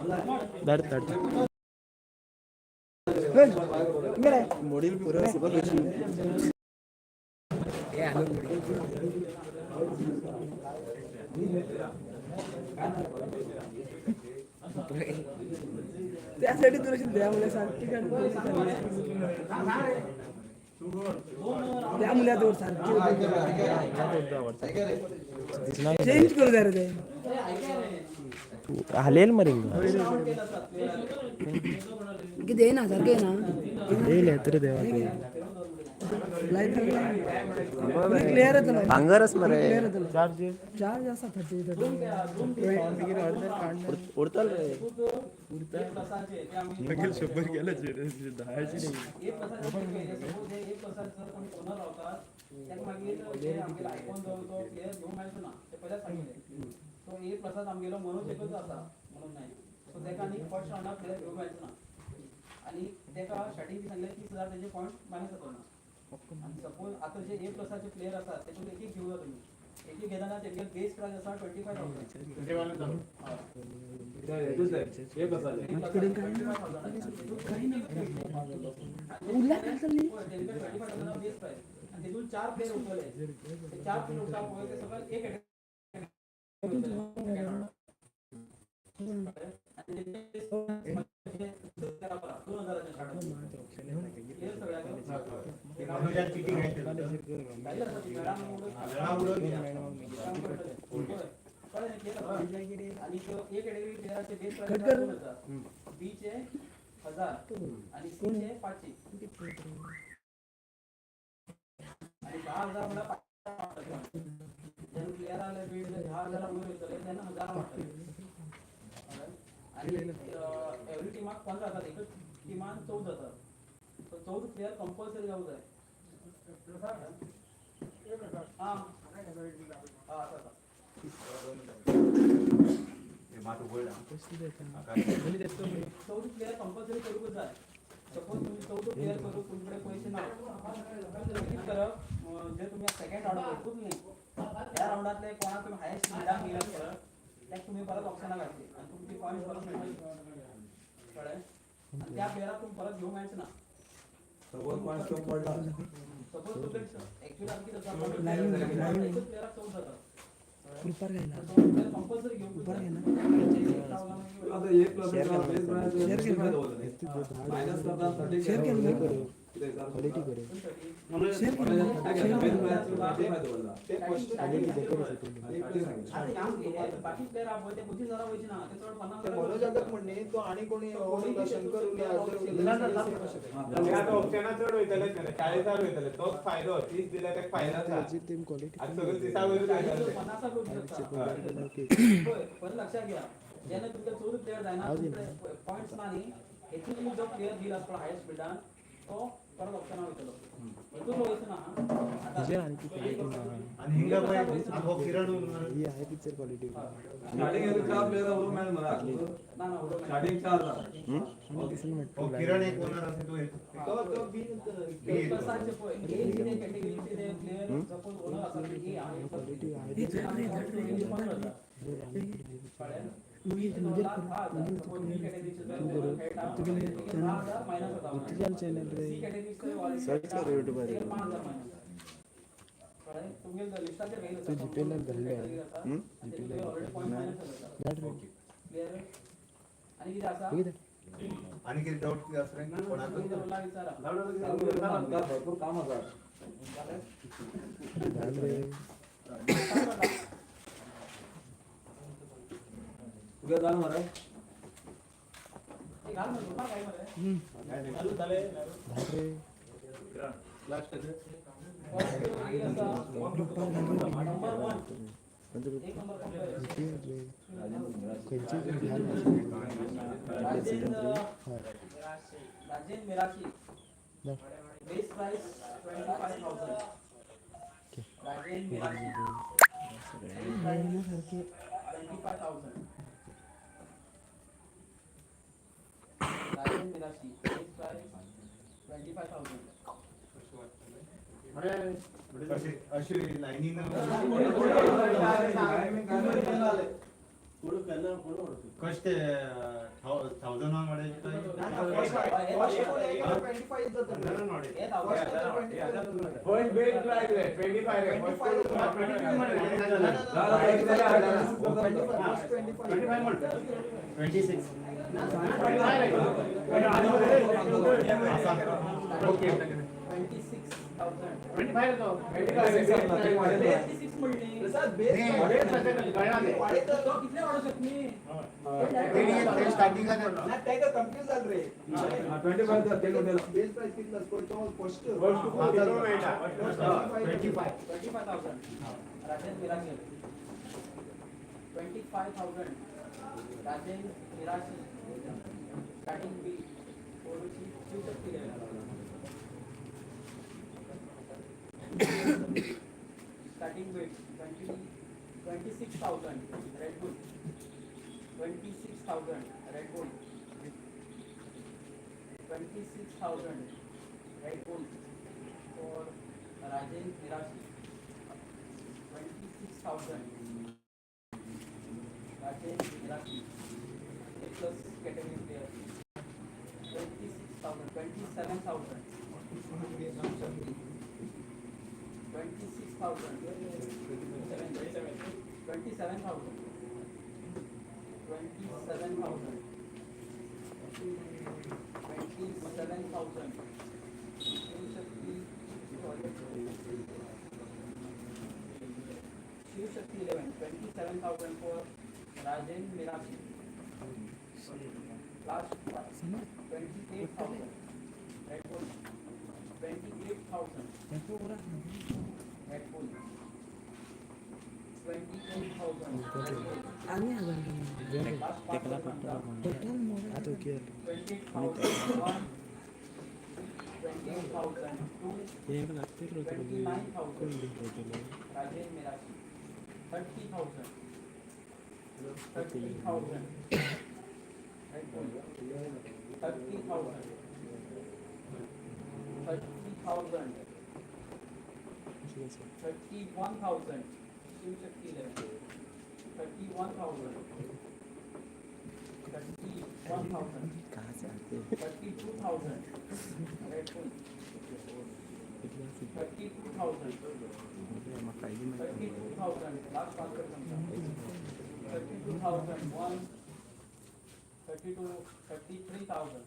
धाड धाड. मोडील पुरं. त्यासाठी तुला द्या मुल्या सारखी, त्या मुल्या सारखी चेंज करू द्या रे ते. हालेल मरे. किती आहे ना, सारखे आहे ना. हालेल तर देवा. लाईट क्लिअर आहे तुला? भांगरच मरे. क्लिअर आहे तुला? चार्ज असा 30 30. उडताल रे. ए प्लसाचे कोणी ओनर रावतात, ताका मागीर ते आमगेलो आयफोन जो तो प्लेयर घेवंक मेळचो ना, ते पयल्याच सांगिल्लें. सो ए प्लसाक आमगेलो मनोज एकच आसा, मनोज नायक. सो ताका आनी फर्स्ट रावंडाक प्लेयर घेवंक मेळचो ना आनी ताका स्टार्टींग सांगलें, 30,000 तेजे पॉयंट मायनस जातलो. आनी सपोज आतां जे ए प्लसाचे प्लेयर आसात, तेतून एक एक घेवया तुमी. एक एक घेतना तेंगे बेस प्रायस आसा 25,000. उरला काय चालली? 25,000 बेस प्रायस आनी तेतून चार प्लेयर उरतले. ते चार प्लेयर उरता पळय, ते सकयल एक आनी 2,000चे स्टार्ट प्लेयर सगळ्याक. आणि तो ए कॅटेगरी प्लेयराचे बेस प्राइस 2000, बी चे 1000 आणि सी चे 500 आणि 10,000 म्हळ्यार जेन्ना प्लेयराले बीड 10,000 वयर वयतले तेन्ना 1000 वाडटले. आणि एवरी टिमाक 15 जातात, एकच टिमान 14 जातात. सो 14 प्लेयर कंपल्सरी जावंक जाय. आं आं आसा आसा. 14 प्लेयर कंपल्सरी करूंकच जाय. सपोज तुमी 14 प्लेयर करूंक तुमचे कडेन पयशे ना तर कितें करप? जे तुमी सेकंड रावंड एकूच न्ही, ह्या रावंडांतले कोणाक तुमी हायस्ट बिडाक गेल्यात परत, ताका तुमी परत ऑप्शनाक घातली आनी तुमचे पॉयंट्स परत मेळटले. कळ्ळें? आनी त्या प्लेयराक तुमी परत घेवंक मेळचे ना. सपोज तुमचे एक्चुअली आतां कितें जाता, एकूच प्लेयराक 14 जाता. ग्रुपार घायला. 14 प्लेयर कंपल्सरी घेवंकूच जाय. आता एक प्लस शेअर केलं. मायनस करता 30. शेअर केलं. शेअर केलं. बाकी प्लेयर पळय ते 25,000 वयचे ना, ते चड 50,000. मनोज यादव म्हणणे तो आणि कोणी शंकर उरला. आता ऑप्शना चड वयतलेच न्ही, 40र वयतले. तोच फायदो. 30 दिल्यार ताका फायदो आसा. आतां सगळे 30 वयरूच वयतले. 50 वचूंक शकता. पळय, परत लक्षात घ्या, जेन्ना तुमकां 14 प्लेयर जायना, पॉयंट्स ना न्ही, हेतून जो प्लेयर दिल आसता हायस्ट बिडान, तो परत ऑप्शना वयतलो. हेतून वयचो ना. आणि हिंगा पळय हो किरण. ही आहे पिक्चर क्वालिटी. स्टार्टिंग चार प्लेयर उरूंक मेळना मला. ना ना, उडोवंक स्टार्टिंग चार जाण. हो किरण एक ओनर असे तो एक. तो तो बी. ए प्लसाचे पळय, ए कितें कॅटेगरीचे ते प्लेयर सपोज ओनर आसा ए आहे, 15,000. कळ्ळें? 10,000 सपोज बी कॅटेगरीचे जर ओनर खेळटा, 10,000 मायनस जाता. चॅनल रे. सी कॅटेगरीचे सर्च कर युट्यूबार. 5,000 मायनस. कळ्ळें? तुमगेले लिस्टाचेर घायल आसा. तू जीपे ला धाडले? जीपे ऑलरेडी पॉयंट मायनस जाता. क्लियर? आनी कितें आसा? आणि किती डाऊट किती असं रे कोणाक? कितें उरला विचारा. भरपूर काम आसा. धाड रे. तुगे जालें मरे? ते घाल मरे, घाल मरे. धाड रे. नंबर 1, एक नंबर कंपेअर. खंयची घाल. राजेंद्र, राजेंद्र मिराशी. धाड. बेस प्राइस 25,000. राजेंद्र मिराशी, 25,000. राजेंद्र मिराशी, बेस प्राइस 25,000. अशी अशी लाईनीनं. कशे ते ट्वेंटी फायव जाता. फर्स्ट बेस प्राइस रे 25 रे फर्स्ट. 26. Okay. 26,000. 25. 26 म्हणली. बेस तो कितले वाडोवंक शकली? स्टार्टिंग ना, ताका कन्फ्यूज जाल रे. 25 तेल उडयला. बेस प्राइस कितलो आसता पळय तो फर्स्ट. फर्स्ट तुका कितलो मेळटा? 25. 25,000. Rajen Mirashi. 25,000. Rajen Mirashi. Starting bid. पोरूची Shivshakti 11. Starting bid 26,000. Red Bull. 26,000. Red Bull. 26,000. Red Bull for Rajen Mirashi. 26,000. Rajen Mirashi. A plus category player. 26,000. 27,000. 26,000. 27,000. 27,000. 27,000. Shivshakti Toilet. Shivshakti 11. 27,000 for Rajen Mirashi. Last one. 28,000. Red Bull. 28,000. Red Bull. 28,000. आणि हजार. Last पाच सांगता. Total मोड. आता okay. 28,000 one. 28,000 two. 29,000. Rajen Mirashi. 30,000. 30,000. Red Bull. 30,000. 30,000. 31,000. Shivshakti 11. 31,000. 31,000. 32,000. Red Bull. 32,000. 32,000. Last पाच सांगता. 32,000 one. 32, 33,000.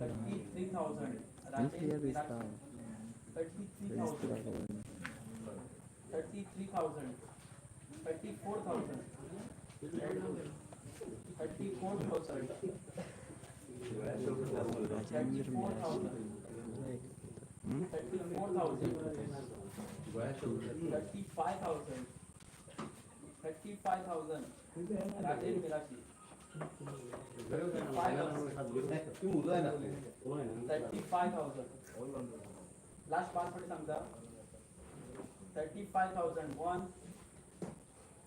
33,000. Rajen Mirashi. 33,000. 33,000. 34,000. 34,000. 34,000. 34,000. 35,000. 35,000. Rajen Mirashi. 35,000. 35,000. Last पाच फावटी सांगता. 35,000 one.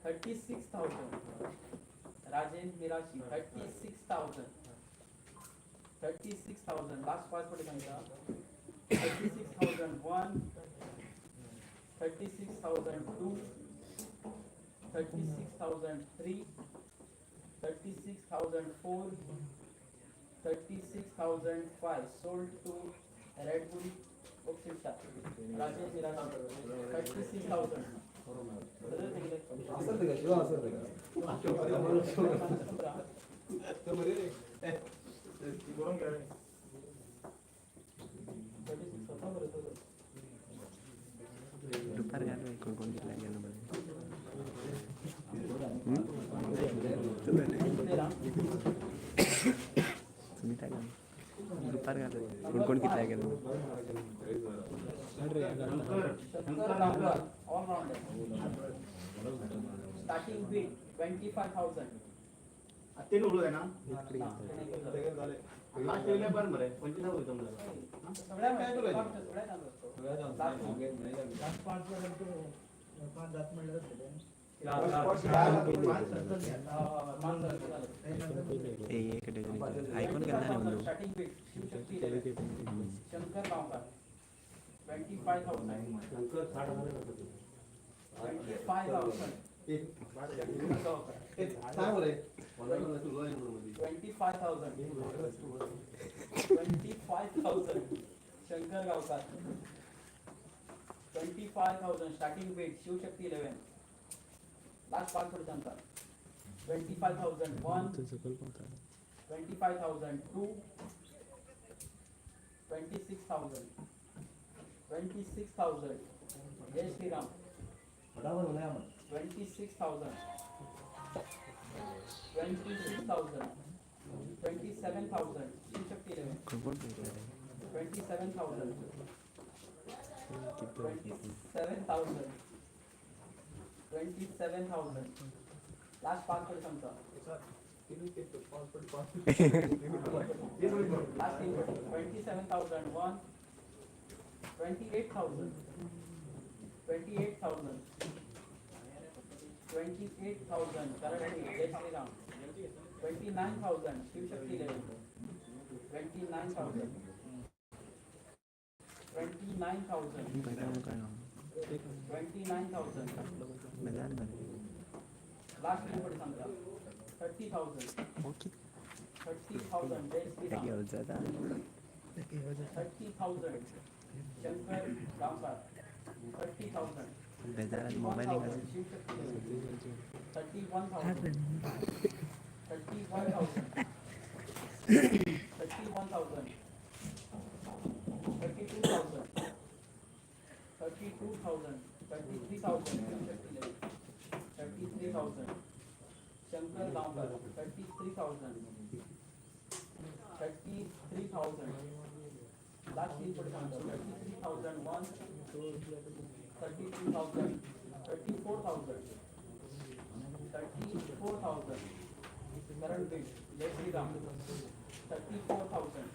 36,000. Rajen Mirashi. 36,000. 36,000. Last पाच फावटी सांगता. 36,000 one. 36,000 two. 36,000 three. 36,000 four. 36,000 five. Sold to Red Bull Oxita. Rajen Mirashi. 36,000. असेल ते का शिवा, असेल ते का? बरोबर काय? 36 बरोबर. दुपार घाल, कोण कोण कितल्या गेलो बरें. तेरा. सुमिता घाल, ग्रुपार घाल, कोण कोण कितल्या गेलो. Shankar Gaonkar, all rounder. Starting bid 25,000. तीन उडू आहे ना. लास्ट येयले बरें मरे, 25 वयता म्हणल्यार. सगळ्या सगळ्या पाच पाच जात म्हणल्यार जातलें. ए कॅटेगरी आयकॉन केन्ना न्ही उलो. Starting bid Shivshakti 11. Shankar Gaonkar 25,000. Shankar 60,000. 25,000. सांग रे. 25,000. 25,000. Shankar Gaonkar. 25,000 starting bid Shivshakti 11. Last पाच पडे सांगता. 25,000 one, 25,000 two, 26,000, 26,000. Jai Shriram. 26,000, 26,000, 27,000. Shivshakti 11. कोण कोण पळयतले? 27,000, 27,000, 27,000. Last पाच पडे सांगता. लास्ट तीन पडे. 27,000 one, 28,000, 28,000, 28,000. Karan Jai Shriram. 29,000. Shivshakti 11. 29,000, 29,000. कळना. 29,000. बेजार जालें. लास्ट तीन पडे सांगता. 30,000. हो कित 30,000. जय श्रीराम. घेवच जाता. 30,000. Shankar Gaonkar. 30,000. बेजार मोबायल एक आसा. 31,000. 31,000. 31,000. 32,000. 32,000. 33,000. 33,000. Shankar Gaonkar. 33,000. 33,000. Last तीन पडे सांगता. 33,000 one, 32,000, 34,000, 34,000. Current bid Jai Shriram. 34,000,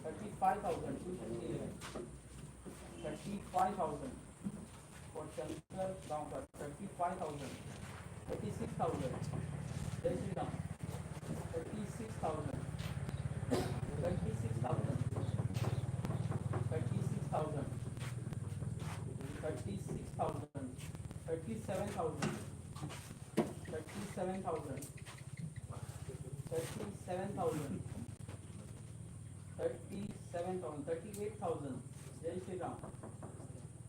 35,000. Shivshakti 11. 35,000 for Shankar Gaonkar. 35,000, 36,000. Jai Shriram. 36,000, 36,000, 36,000, 36,000, 37,000, 37,000, 37,000, 37,000, 38,000. Jai Shriram.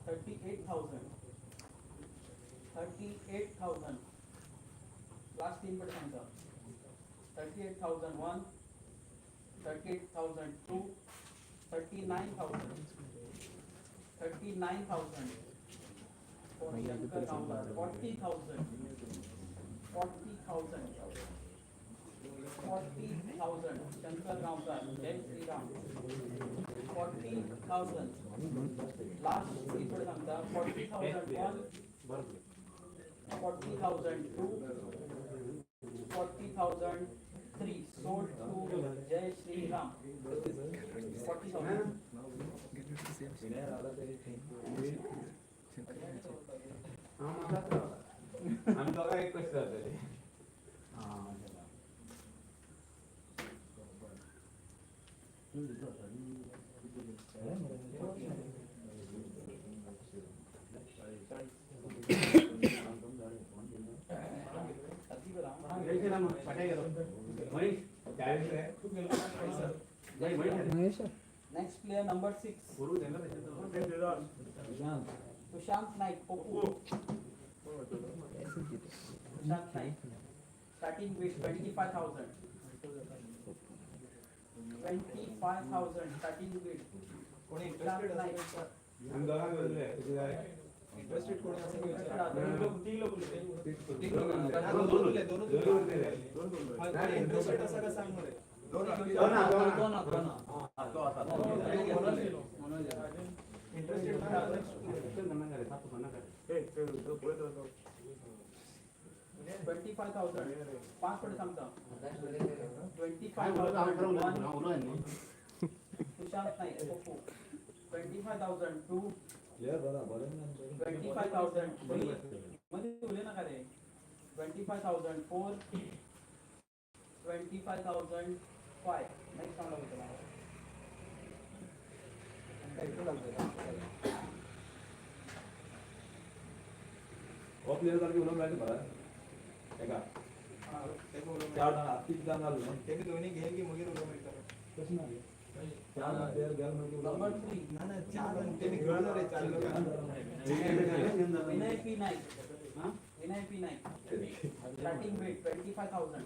38,000, 38,000. Last तीन पडे सांगता. 38,000 one, 38,000 two, 39,000, 39,000 for Shankar Gaonkar. 40,000, 40,000, 40,000. Shankar Gaonkar. Jai Shriram. 40,000. Last तीन पडे सांगता. 40,000 one, 40,000 two, 40,000 three. Sold to Jai Shri Ram. 40,000. आमी दोगां एक कशें जातले. चाळीस रे. Next player number 6. Tushant Naik, Popu. Tushant Naik. Starting with 25,000. 25,000 starting with. कोणी तुषांत इंटरेस्टेड नाईक. आमी दोगां उरले. तुका जाय? इंटरेस्टेड कोणी असेल विचारा. दोन उरले. दोन उरले, दोन दोन उरले. उरलेले. कोणी इंटरेस्टेड असा का सांग मरे. दोन दोन हा, दोन हा. इंटरेस्टेड. 25,000. पाच पडे सांगता. 25,000 one. Tushant Naik, Popu. 25,000 two. 25,000 three. मध्ये उलय नाका रे. 25,000 four, 25,000 five. Next राऊंडला वयतलो हांव. हो प्लेयर सारखे उलोवंक मेळटा म्हाका. एका तेका उलोवंक चार जाण तीग जाण जालो न्हू तेमी दोनी घेन की मागीर उलोवंक मेळटा. तशें ना रे. चार जाण प्लेयर गेले म्हणटकीर नंबर 3 ना ना, चार जाण तेमी घेवन रे चार लोक. Vinay P Naik. Vinay P Naik, starting bid 25,000.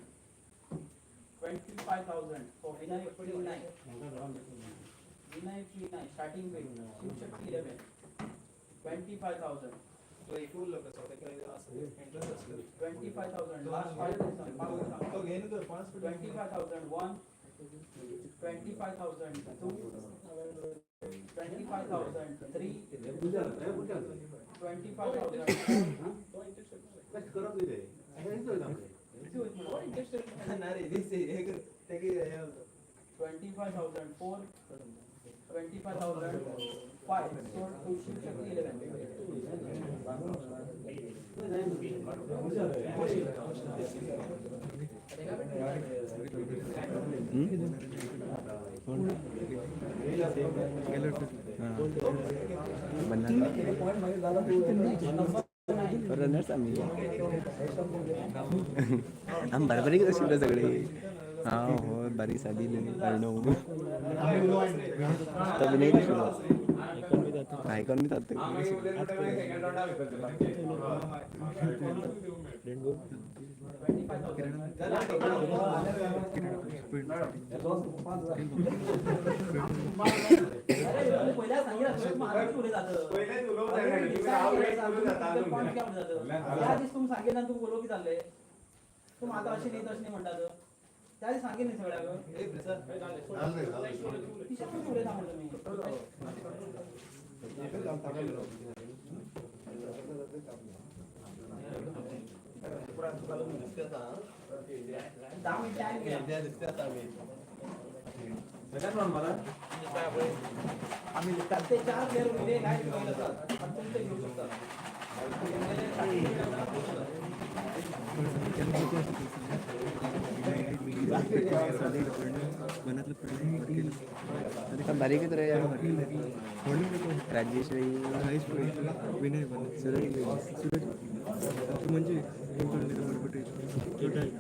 25,000 for Vinay P Naik. Vinay P Naik, starting bid Shiv Shakti 11, 25,000. तो एक उरलो कसो तेका इंट्रस्ट आसलो. 25,000 last 5,000. तो घेन तर पांच. 25,001, 25,002, 25,003, 25,000. करप न्ही ते. ना रे, this हे तेका हे जाता. 25,004, 25,005 sold to Shiv Shakti 11. Point मागीर जालो तूं. रनर्स आमी आमी बरोबरीक आशिल्ले सगळे. हा हो, बारीक सादी अर्णव तो विनय आशिल्लो, आयकॉन बी जाता. मागीर उलयत उलयत मागीर सेकंड रावंडा वयतले. 25,000. अरे तुम्ही पहिल्या सांगितलं तुम्ही आधीच उलयतात. पयलेच उलोवंक जाय न्ही, तुमी हांव वेट करून जाता अजून. पॉईंट काय म्हणतात त्या दीस तुम्ही सांगितलं आणि तुम्ही बोलव की चालले तुम्ही आता अशी नाही तशी नाही म्हणतात. त्या दिस सांगेल नाही सगळ्याक. ए प्रसाद. तिशा पण उलयता म्हणलं मी. 10 मिनिटं टाइम घ्या. सेकंड राऊंड मला ते चार प्लेअर उरले काय पहिले असतात पण तुमचे घेऊ शकतात. तुमचे starting bid असणार, घेऊ शकतात. बारीकच रे. राजेश, सूरज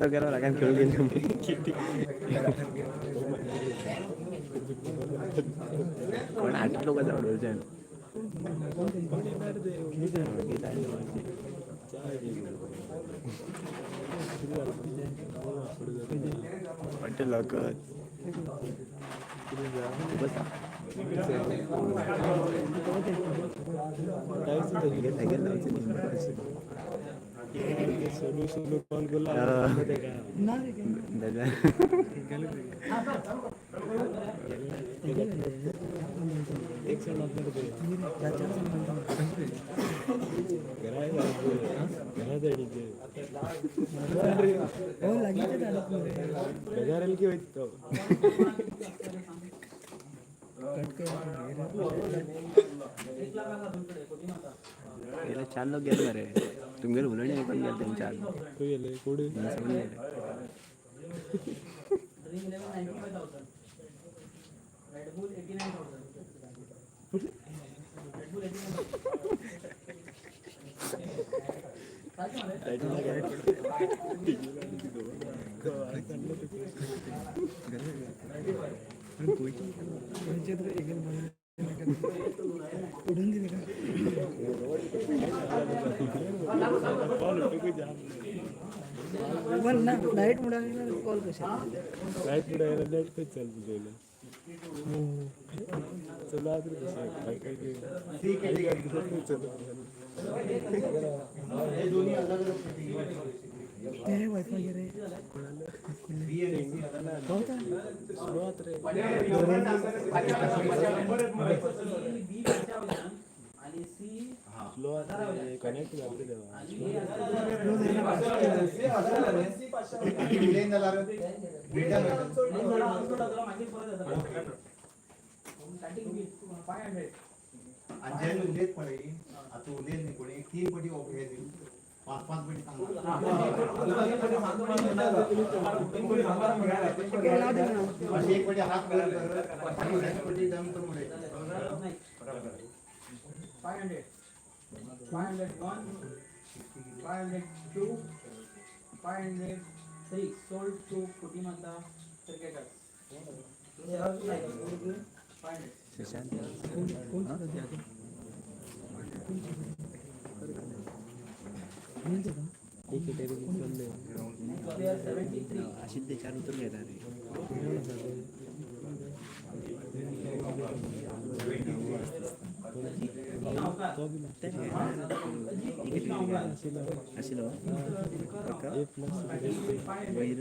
तो गेलो रागान खेळून गेले. कोण आठ लोक आवडचे. वाटतं लोक बसा सायकल लावची. ना रे. दादा. हो, लागींच धाडप मरे. कट कर. 1 लाख आसा तुमकडे कोटी नाका. गेले चार लोक गेले मरे. तुमगेले उलोवणी आयकून गेले तेंच्या. गेले. Dream 11, 95,000. Red Bull, 89,000. Red Bull 89,000. सारखे मरे. उडून दिले का? पण ना लाईट उडाली, कॉल कशा? लाईट उडायला नेट कच चालतं जाईल. चला तसं काय काय चालत. ते वायफाय रे होता. सी बी पांचशा आणि सी स्लो कनेक्ट जातले तेव्हा. आणि ए 1000. सी पाचशे. मागीर परत येता. स्टार्टिंग बीड 500. आणि जे उलयत पळय आतां उलयत न्ही कोणी, तीन पटी हे दिवन पांच पांच पटी सांगना. अशें एक पटी हात वयर कर आनी एक पटी डन करून उडय. 500, 501, 502, 503 sold to Putimata cricketers. 500. Shashank कोण कोण एक कॅटेगरी चालले. Player 73. अशीच ते चार उतर घेतात रे. गावकार. अजित गावकार. आशिल्लो ए प्लस. वयर.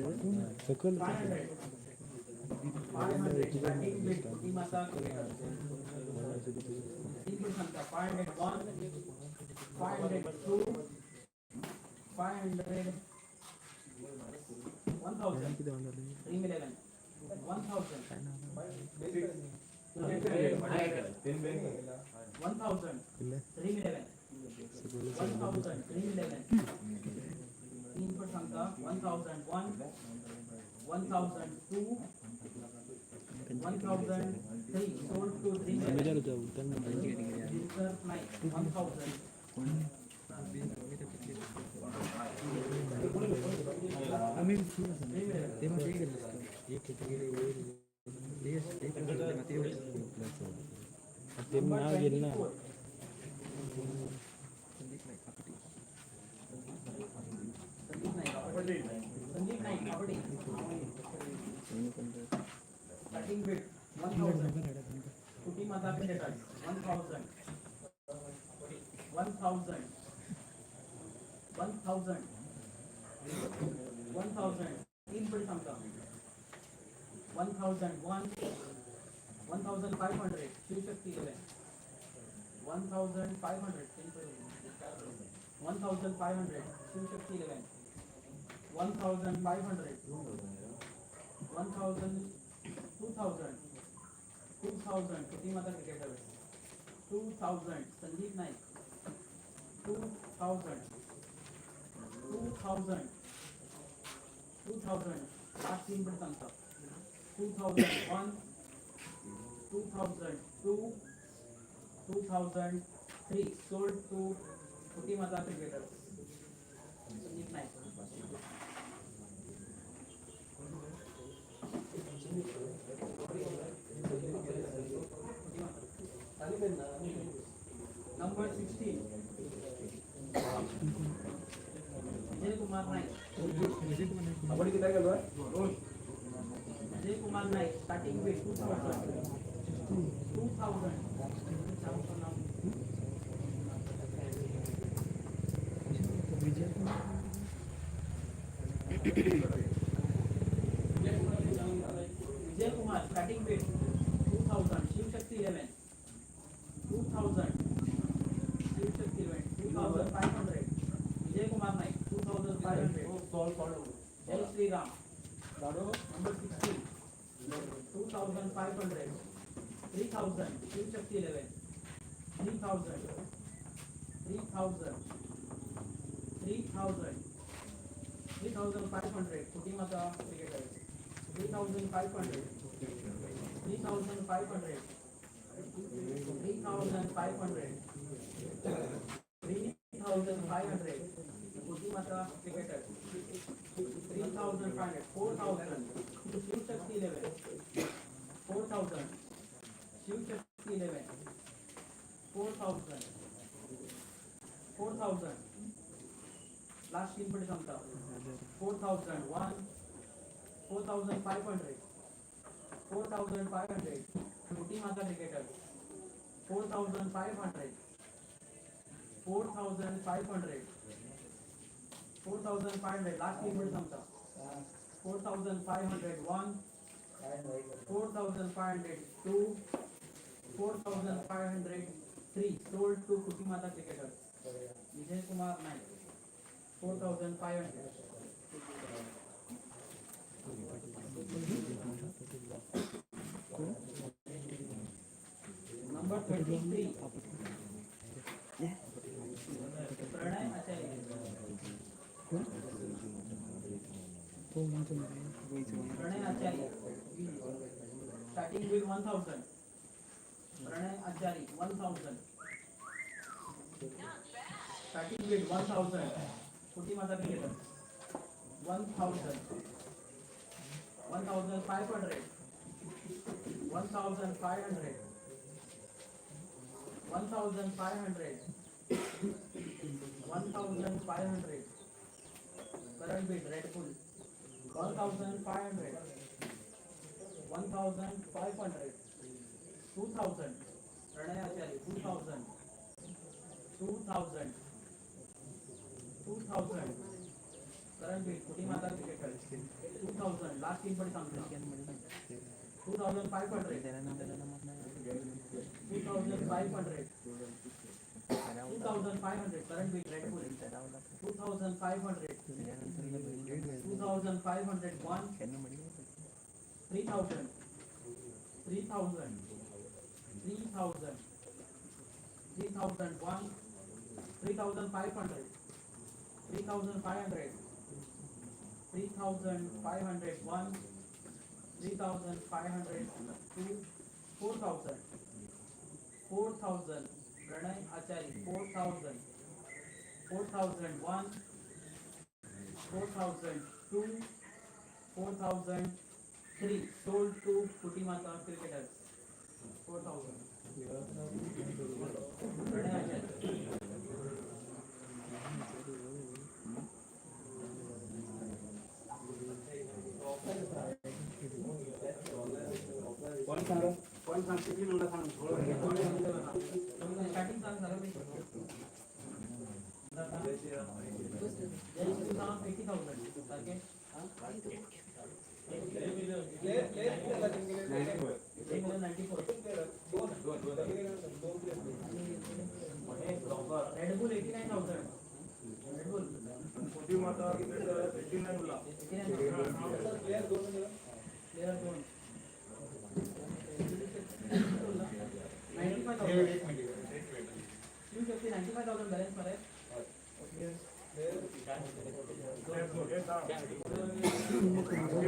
सकयल. 500. 500 batting with Putimata cricketers. तीन पण सांगता. 501, 502, 500, 1000. किती म्हणलं? Dream 11, 1000. तीन बेन. 1000. Dream 11, 1000. Dream 11. तीन पण सांगता. 1001, 1002, 1003 sold to Dream 11. Dinkar Naik, 1000. आम्ही Dream 11. ते मग ते गेलं असतं. एक कॅटेगरी वयर. ते ते ते नाव गेलं ना. Sandeep Naik Sandeep Naik kabaddi. Starting bid 1000. Kuti Mata cricketers, 1000, 1000, 1000, 1000. तीन पडी सांगता. 1001, 1500. Shivshakti 11, 1500. तीन पडी. 1500. Shivshakti 11, 1500, 1000, 2000, 2000. Kuti Mata cricketers, 2000. Sandeep Naik, 2000, 2000, 2000. Last तीन पण सांगता. 2001, 2002, 2003 sold to Putimata cricketers. Sandeep Naik. Number 16, Vijay Kumar Naik. आपण किती गेलो? Vijay Kumar Naik, starting bid 2000, 2000. Vijay. Vijay Kumar, starting bid 2000. Shivshakti 11, 2000. Shivshakti 11, 2500. Vijay Kumar Naik, 2500. Jai Shri Ram, number 16, 2500, 3000. Shivshakti 11, 3000, 3000, 3000, 3500. Kutimata cricketers, 3500, 3500, 3500, 3500. Kutimata cricketers, 3500, 4000. Shivshakti 11, 4000. Shivshakti 11, 4000, 4000. Last तीन पडी सांगता. 4001, 4500, 4500. Kutimata cricketers, 4500, 4500, 4500. Last तीन पडी सांगता. 4501, 4502, 4503 sold to Kutimata cricketers. Vijay Kumar Naik, 4500. Number 33, Pranay Acharya. तो म्हणतो ना रे. Pranay Acharya, starting with 1000. Pranay Acharya, 1000. Starting with 1000. Kutimata cricketers. 1,000, 1,500, 1,500, 1,500, 1,500. Current bid Red Bull 1,500, 1,500, 2,000. Pranay Achari 2,000, 2,000, 2,000. Current bid Kutimata cricketer 2,000. Last तीन पटी सांगता 2,500, 2,500, 2,500. Current bid Red Bull 2,500, 2,501, 3,000, 3,000, 3,000, 3,001, 3,500, 3,500, 3,501, 3,502, 4,000, 4,000. Pranay Achari 4,000, 4,001, 4,002, 4,003. Sold to Kutimata cricketers 4,000. Pranay Achari. कोण सांग, कोण सांग, कितली म्हणटा सांग. स्टार्टिंग सांग सगळं. जय श्रीराम 80,000 सारखे. प्लेयर प्लेयर किती जाला तेंगेले? 94. दोन दोन दोन player. Red Bull 89,000. Red Bull Mata 89 उरला. 89,000. प्लेयर दोन. प्लेयर दोन. 95,000. एक मिनिट, एक मिनिट. शिवशक्ती 95,000 बॅलन्स मरे.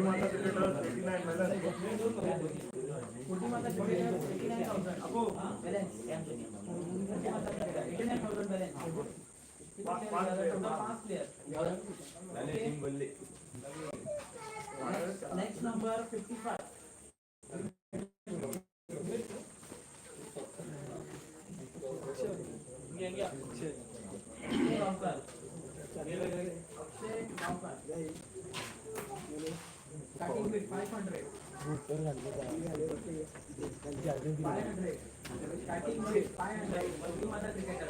Mata cricketer 89 balance. Kutimata cricketer 89,000 balance. Kutimata cricketer 89,000 balance. Total पाच प्लेयर. टीम बनली. Next number 55. Akshay Gaonkar. Akshay Gaonkar. Starting with 500. 500. Starting with 500. Kutimata cricketer.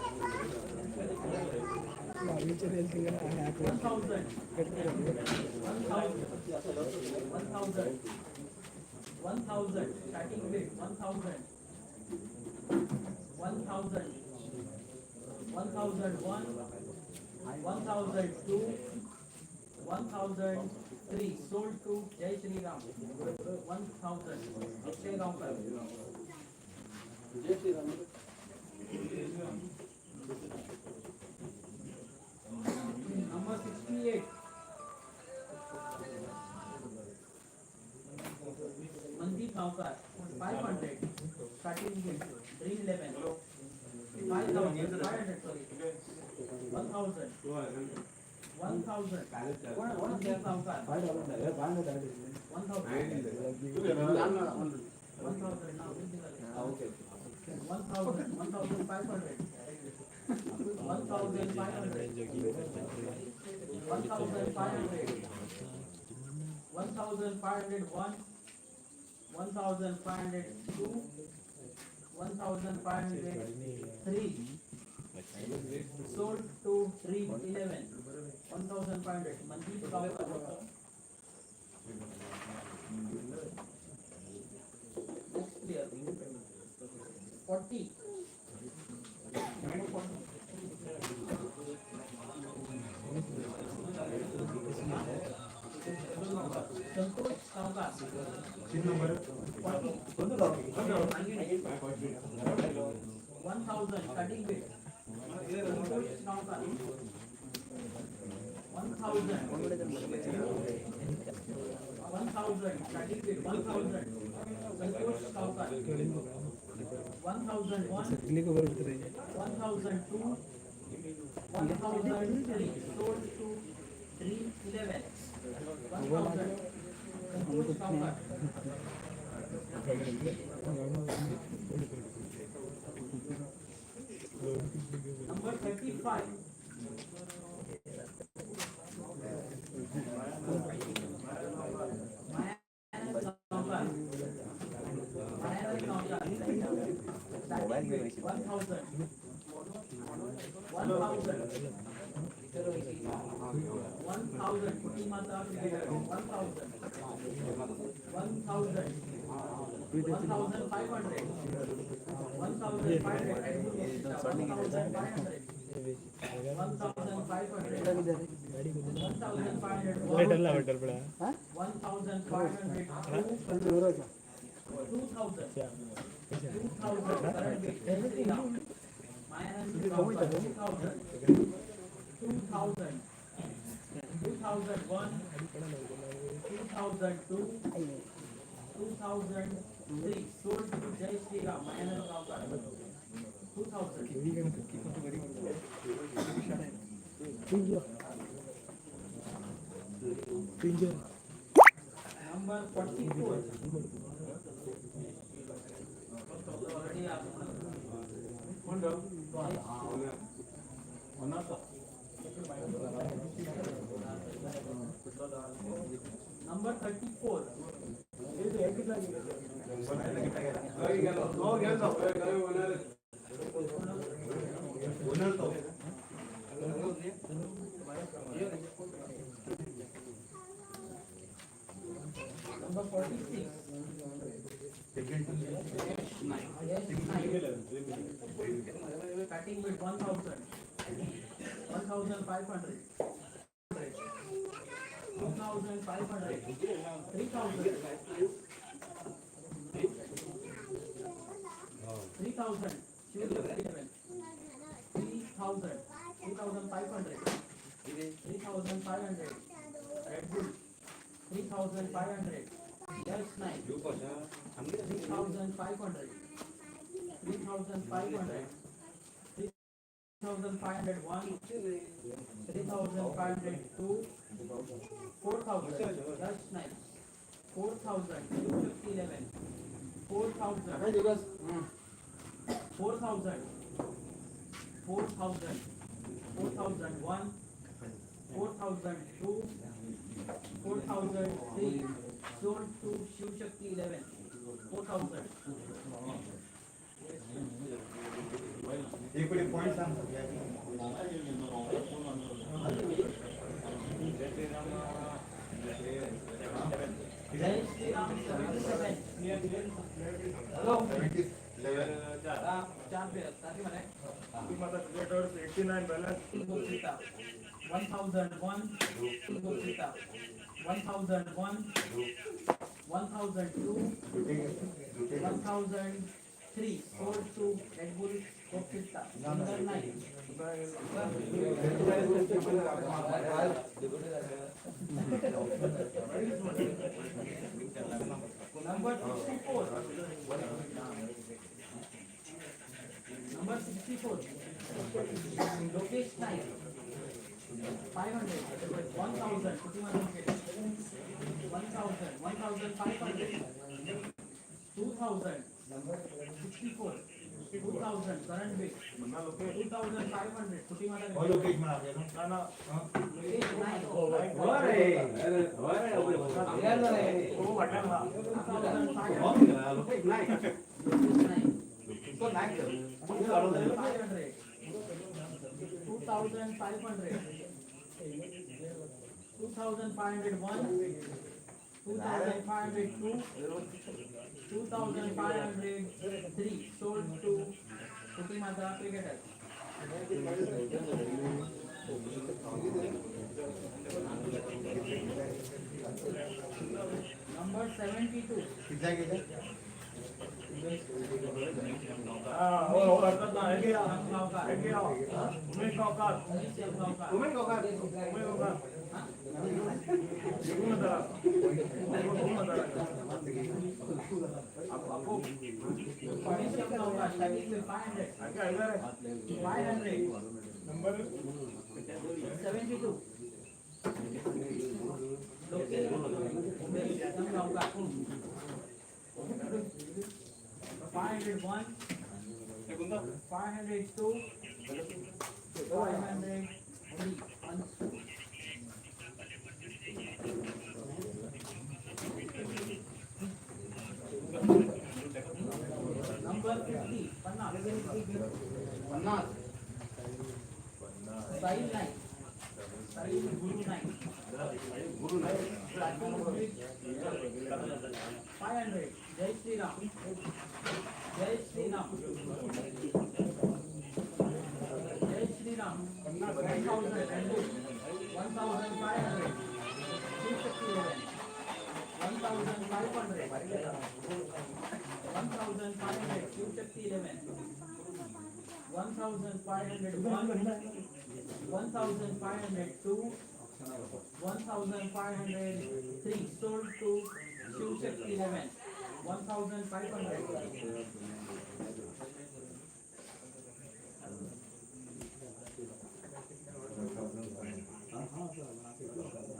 1,000. 1,000. 1,000. 1,000. Starting with 1,000. 1,000. 1,001. 1,002. 1,003. Sold to Jai Shri Ram. 1,000. Akshay Gaonkar. Jai Shriram. Number 68. Mandeep Gaonkar. 500. Starting with Dream 11. 5,500, sorry. 1,000. 1,000. Mandeep Gaonkar. 1,000. 1,000. Now, 1,000. 1,500. 1,500. 1,500. 1,501. 1,502. 1,503. Sold to Dream 11. 1,500. Mandeep Gaonkar. Next player. 40. Number 40. Santosh Gaonkar. Number 40. 1,000. Starting bid. Santosh Gaonkar. 1,000. 1,000. Starting bid. 1,000. Santosh Gaonkar. 1,001. सगळी खबर उरता. 1,002. 1,003. Sold to Dream 11. 1000. Santosh Gaonkar. Number 35. Mayanand Gaonkar. Mayanand Gaonkar. Mobile घेऊन वयशील. 1000. 1000. 1000. Puti Mata Cricketer. 1000. 1000. 1500. 1500. 1500. 1500. 1500. 1500. 2000. 2000. Current bid. Mayanand Gaonkar. 2000. 2000. 2001. 2002. 2003. Sold to Jai Shri Ram. Mayanand Gaonkar. 2000. Number 44. Already कोण तो? Owner. Number 34. तो गेलो owner. Owner तो. Number 46. Second. Yes, nine. Starting with 1000. 1500. 2500. 3000. 3000. 3000. 3500. 3500. Red Bull. 3500. Yes, nine. 3500. 3500. 3501. 3502. 4000. Just nine. 4000. 211. 4000. 4000. 4000. 4001. 4002. 4003. Sold to Shiv Shakti 11. 4000. एक पयलीं point सांग सगळ्यांक. Jai Shri Ram 77. 11. चार प्लेयर ताती म्हणे. Puti Mata cricketers 89 balance. 1001. 1001. 1002. 1003. Sold to Red Bull Gopita. Number 9. Number 64. Number 64. Lokesh Naik. 500. 1000. 1000. 1500. 2000. 64. 2000. Current bid. 2500. Puti Mata. हो लोकेश म्हणा आपल्याला. ना ना. Lokesh Naik. हो वाटलं ना. 2500. लोकेश नाईक. Lokesh Naik. तो Naik. 2500. 2500. 2501. 2502. 2503. Sold to Puti Mata Cricketer. Number 72. कितल्या गेले? हा हो हो हरकत ना. हे घे. गावकार. हे घे. उमेश गावकार. उमेश गावकार. उमेश गावकार. उमेश गावकार. घेऊन जरा. घेऊन जरा. Umesh Gaonkar. Starting with 500. ऐका ऐका रे. 500. Number 72. Lokesh Umesh M Gaonkar. 501, 502, 503. Number 50, 50. Sahil Naik, Sahil Guru Naik. 500. Jai Shri Ram, Jai Shri Ram, Jai Shri Ram. 1000, 1500, 257, 1500, 1500, 211, 1501, 1502, 1503. Sold to Shiv Shakti 11, 1500.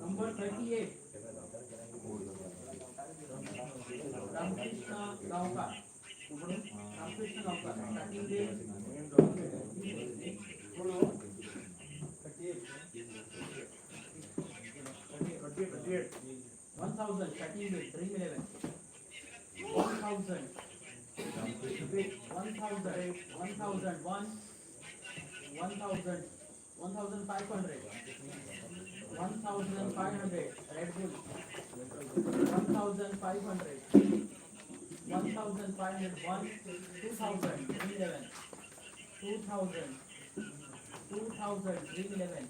Number 38, Ramakrishna Gaonkar. Ramakrishna Gaonkar. Starting date 38. 1000. Starting date Dream 11. 1000, 1000, 1001, 1000, 1500, 1500. Red Bull. 1500, 1501, 2000. Dream 11. 2000, 2000. Dream 11.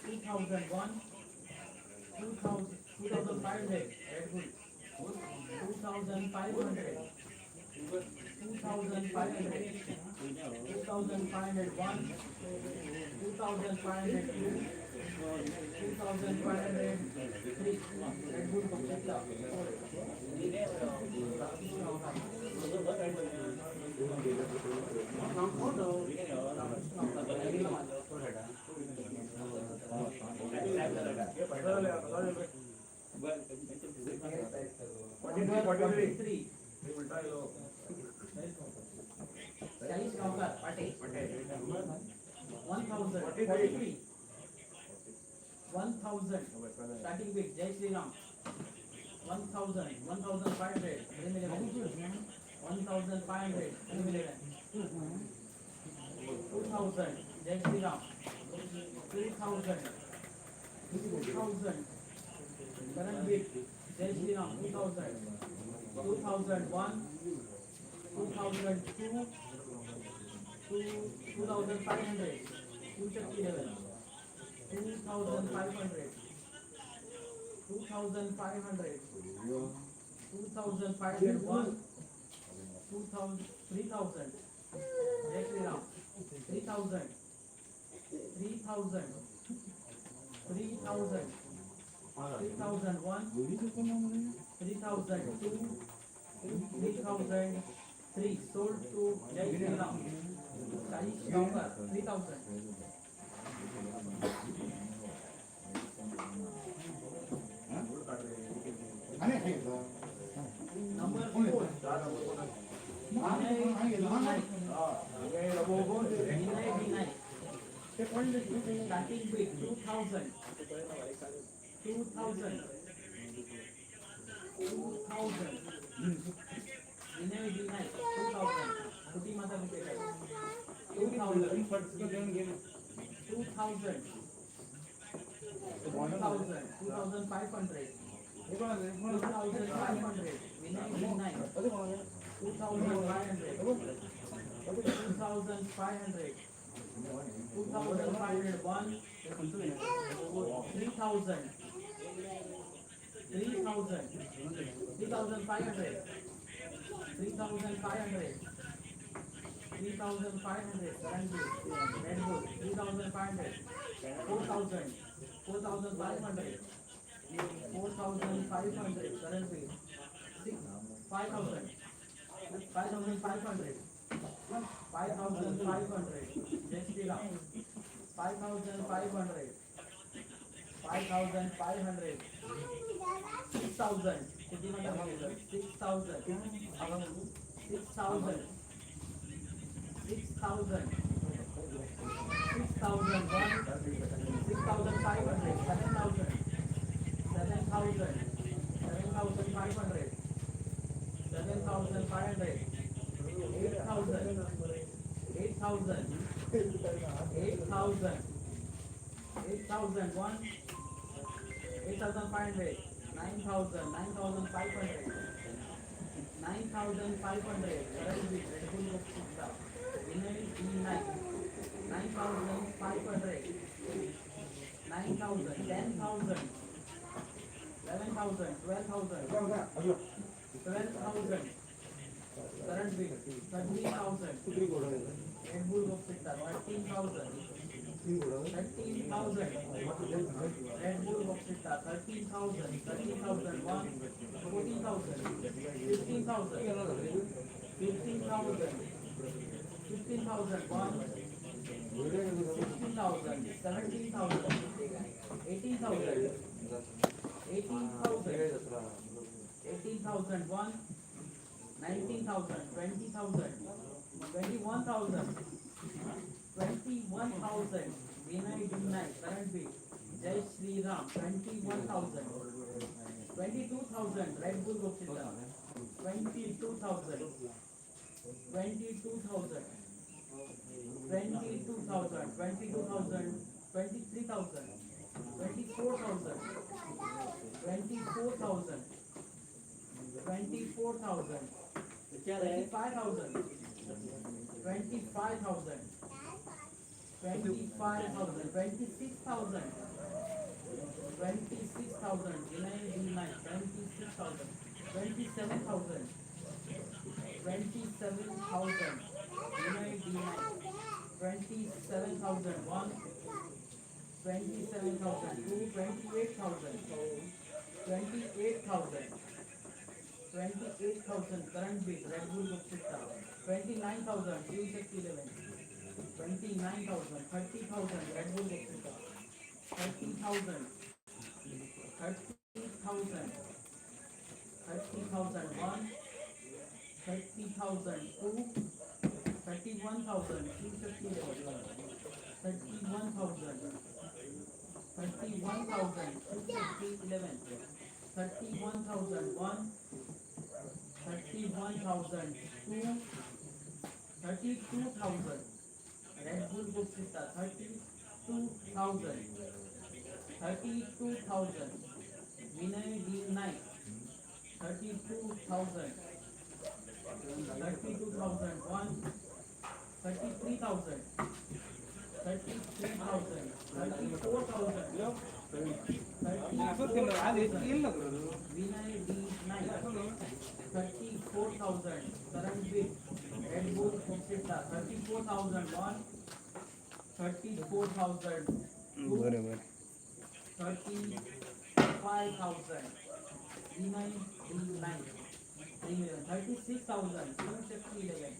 2001, 2000, 2500. Red Bull. 2500, 2500, 2501, 2502, 2503. Red Bull Kolkata. 43, 43. 43. उलटा गेलो. 40 Gaonkar Pate. 1000, 43. 1000. Starting with Jai Shri Ram. 1000, 1500. Dream 11. 1500. Dream 11. 2000. Jai Shri Ram. 2000, 2000. Current bid Jai Shri Ram. 2000, 2001, 2002, 2500. Shivshakti 11. 2500, 2500, 2501, 2000, 3000. Jai Shri Ram. 3000, 3000, 3000, 3001, 3002, 3003. Sold to Jai Shri Ram. Saish Gaonkar. 3000. Number 4. Vinay D. Naik. Vinay D. Naik. Starting bid 2000, 2000, 2000. Vinay D. Naik. 2000. Kuti Mata Cricket. 2000, 2000, 2000, 2500, 2500. Vinay D. Naik. 2500, 2500, 2501, 3000, 3000, 3500, 3500, 3500. Current bid Red Bull. 3500, 4000, 4500, 4500. Current bid 6, 5000, 5500, 5500. Jai Shri Ram. 5500, 5,500, 6,000, 6,000, 6,000, 6,000, 6,001, 6,500, 7,000, 7,000, 7,500, 7,500, 8,000, 8,000, 8,000, 8,001, 8,500, 9,000, 9,500, 9,500, Red Bull Gupta, Vinay D9, 9,500, 9,000, 10,000, 11,000, 12,000, 12,000, current bid, 13,000, Red Bull Gupta, 13,000, 13,000, Red Bull Gupta, 13,000, 13,001, 14,000, 15,000, 15,000, 15,001, 16,000, 17,000, 18,000, 18,000, 18,001, 19,000, 20,000, 21,000, 21,000, Vinay D9, current bid, Jai Shri Ram, 21,000, 22,000, Red Bull Gupta, 22,000, 22,000, 22,000, 22,000, 23,000, 24,000, 24,000, 24,000, 25,000, 25,000, 25,000, 26,000, 26,000, Vinay D9, 26,000, 27,000, 27,000, Vinay D9, 27,001, 27,002, 28,000, 28,000, 28,000, current bid, Red Bull Gupta, 29,000, Shiv Shakti 11, 29,000, 30,000, Red Bull Gupta, 30,000, 30,000, 30,001, 30,002, 31,000, Shiv Shakti 11, 31,000, 31,000, Shiv Shakti 11, 31,001, 31,002, 32,000, Red Bull Gupta, 32,000, 32,000, Vinay D9, 32,000, 32,001, 33,000, 33,000, 34,000, 34,000, Vinay D9, 34,000, current bid, Red Bull Gupta, 34,001, 34,000, बरोबर. 35,000, Vinay D9, 3 million, 36,000, Shiv Shakti 11,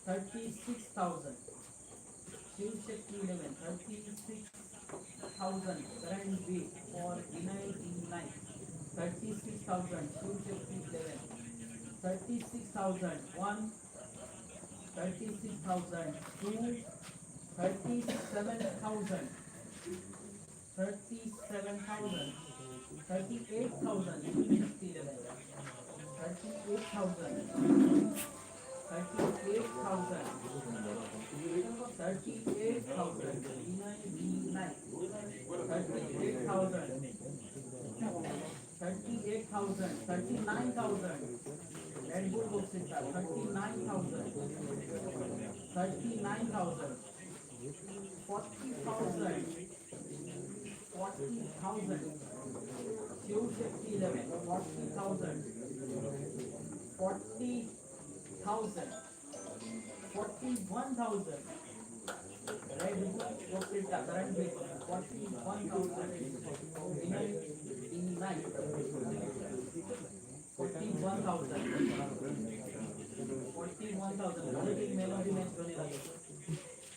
36,000, Shiv Shakti 11, 36,000, current bid for Vinay D9, 36,000, Shiv Shakti 11, 36,001, 36,002, 37,000, 37,000, 38,000, Shiv Shakti 11, 38,000, 38,000, 38,000, Vinay D9, 38,000, 38,000, 39,000, Red Bull Gupta, 39,000, 39,000, 40,000, 40,000, Shiv Shakti 11, 40,000, 40,000, 41,000, Red Bull Gupta, current bid, 41,000, Vinay D9, 41,000, 41,000, man of the match बनेगा,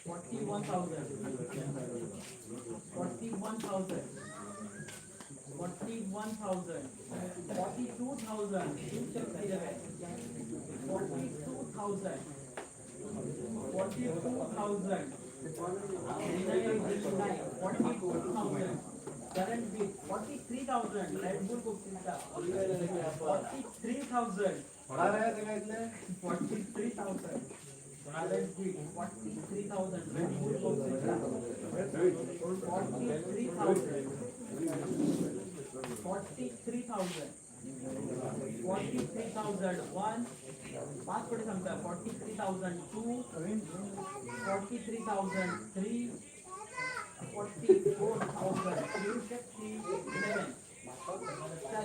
41,000, 41,000, 41,000, 42,000, Shivshakti 11, 42,000, 42,000, Vinay 42,000, current bid 43,000, Red Bull Gupta, 43,000, 43,000, current bid 43,000, Red Bull Gupta, 43,000, 43,000, 43,001, पाच कोटी सांगता, 43,002, 43,003, 44,000, Shivshakti 11.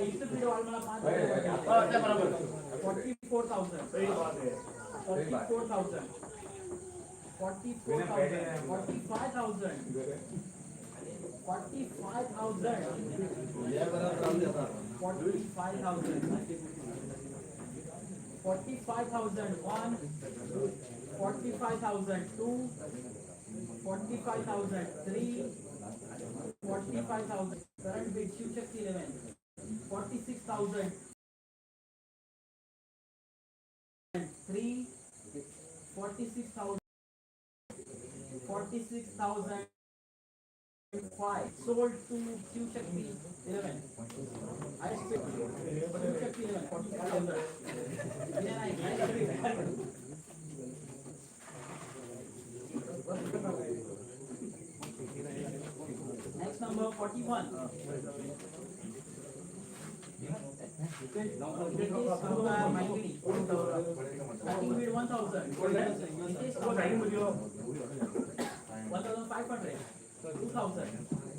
इथं बीड वाल मला पाच 44,000, सही बात है. 44,000, 44,000, 45,000, 45,000, 45,000, 45,001, 45,002, 45,003, 45,000, current bid Shivshakti 11, 46,000, 3, 46,000, 46,005, sold to Shivshakti 11. I expect Shivshakti 11, 46,000. Vinay Naik, highest bid. Next number 41. Nitesh Kumar Maikini. Starting bid 1,000. Nitesh Kumar 1,500, 2,000,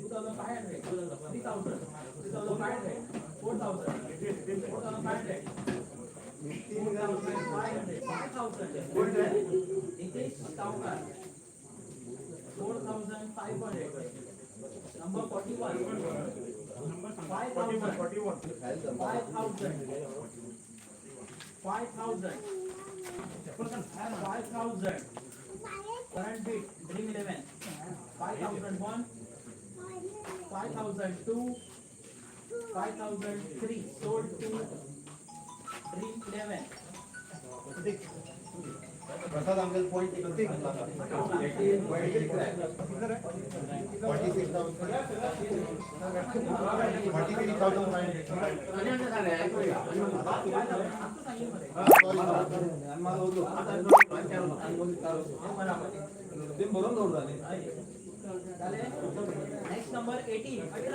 2,500, 3,000, 3,500, 4,000, 4,500, 4,500, 5,000. Nitesh Tavkar, 4,500. Number 41. 5,000. 41. 5,000. 5,000. 5,000. Current bid Dream 11. 5,001. 5,002. 5,003. Sold to Dream 11. Prasad आमगेल point 46,000, 43,500. Next number 18, 18.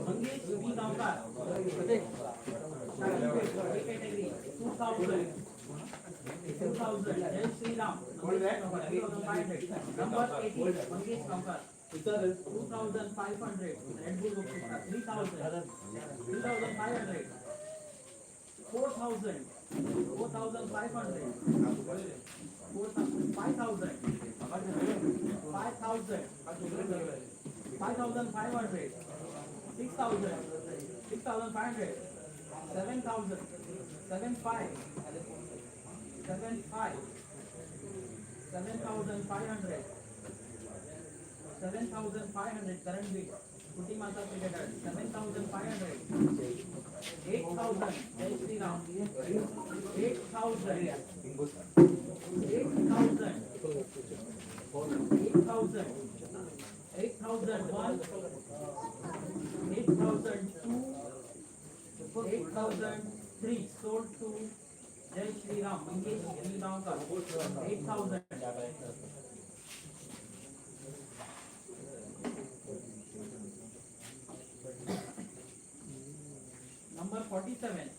Mangesh V. Gaonkar. Starting bid, A category, 2,000. 2,000. Jai Shri Ram. 2,500. Number 18, Mangesh Gaonkar. 2,500. Red Bull Gupta, 3,000. 3,500. 4,000. 4,500. 4,000. 5,000. 5,000. 5,500. 6,000. 6,500. 7,000. 7,500. 7,500. 7,500. 7,500 current bid. Kuti Mata cricketer. 7,500. 8,000. Jai Shri Ram. 8,000. 8,000. 8,000. 8,001. 8,002. 8,003. Sold to Jai Shri Ram. Mangesh V. Gaonkar. 8,000. Number 47.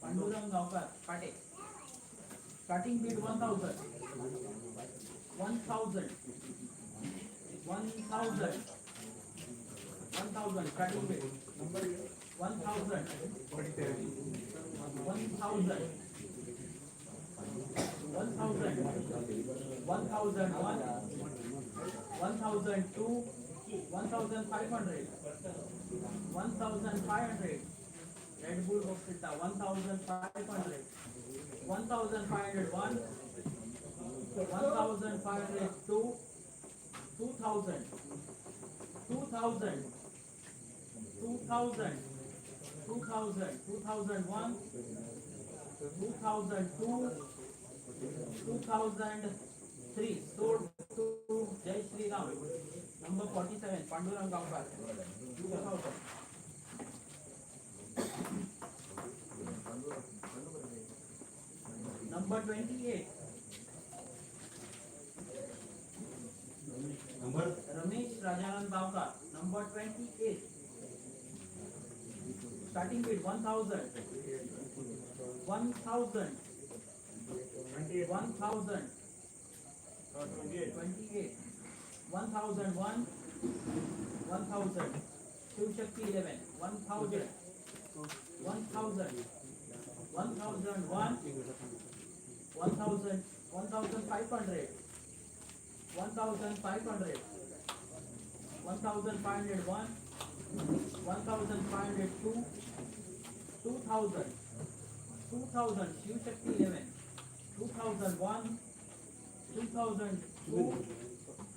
Pandurang Gaonkar. Pate. Starting bid 1,000. 1,000. 1,000. 1,000. Starting bid. 1,000. 1,000. 1,000. 1,001. 1,002. 1,500. 1,500. Red Bull Oxita. 1,500. 1,501. 1,502. 2000, 2000, 2000, 2000, 2001, 2002, 2003. Sold to Jai Shri Ram. Number 47, Pandurang Gaonkar. 2000. Number 28. Number Ramesh Rajaram Gaonkar. Number 28. Starting with 1000. 1000. 1000. 28. 28. 1001. 1000. Shiv Shakti 11. 1000. 1000. 1001. 1000. 1500. 1500. 1501. 1502. 2000. 2000. Shiv Shakti 11. 2001. 2002.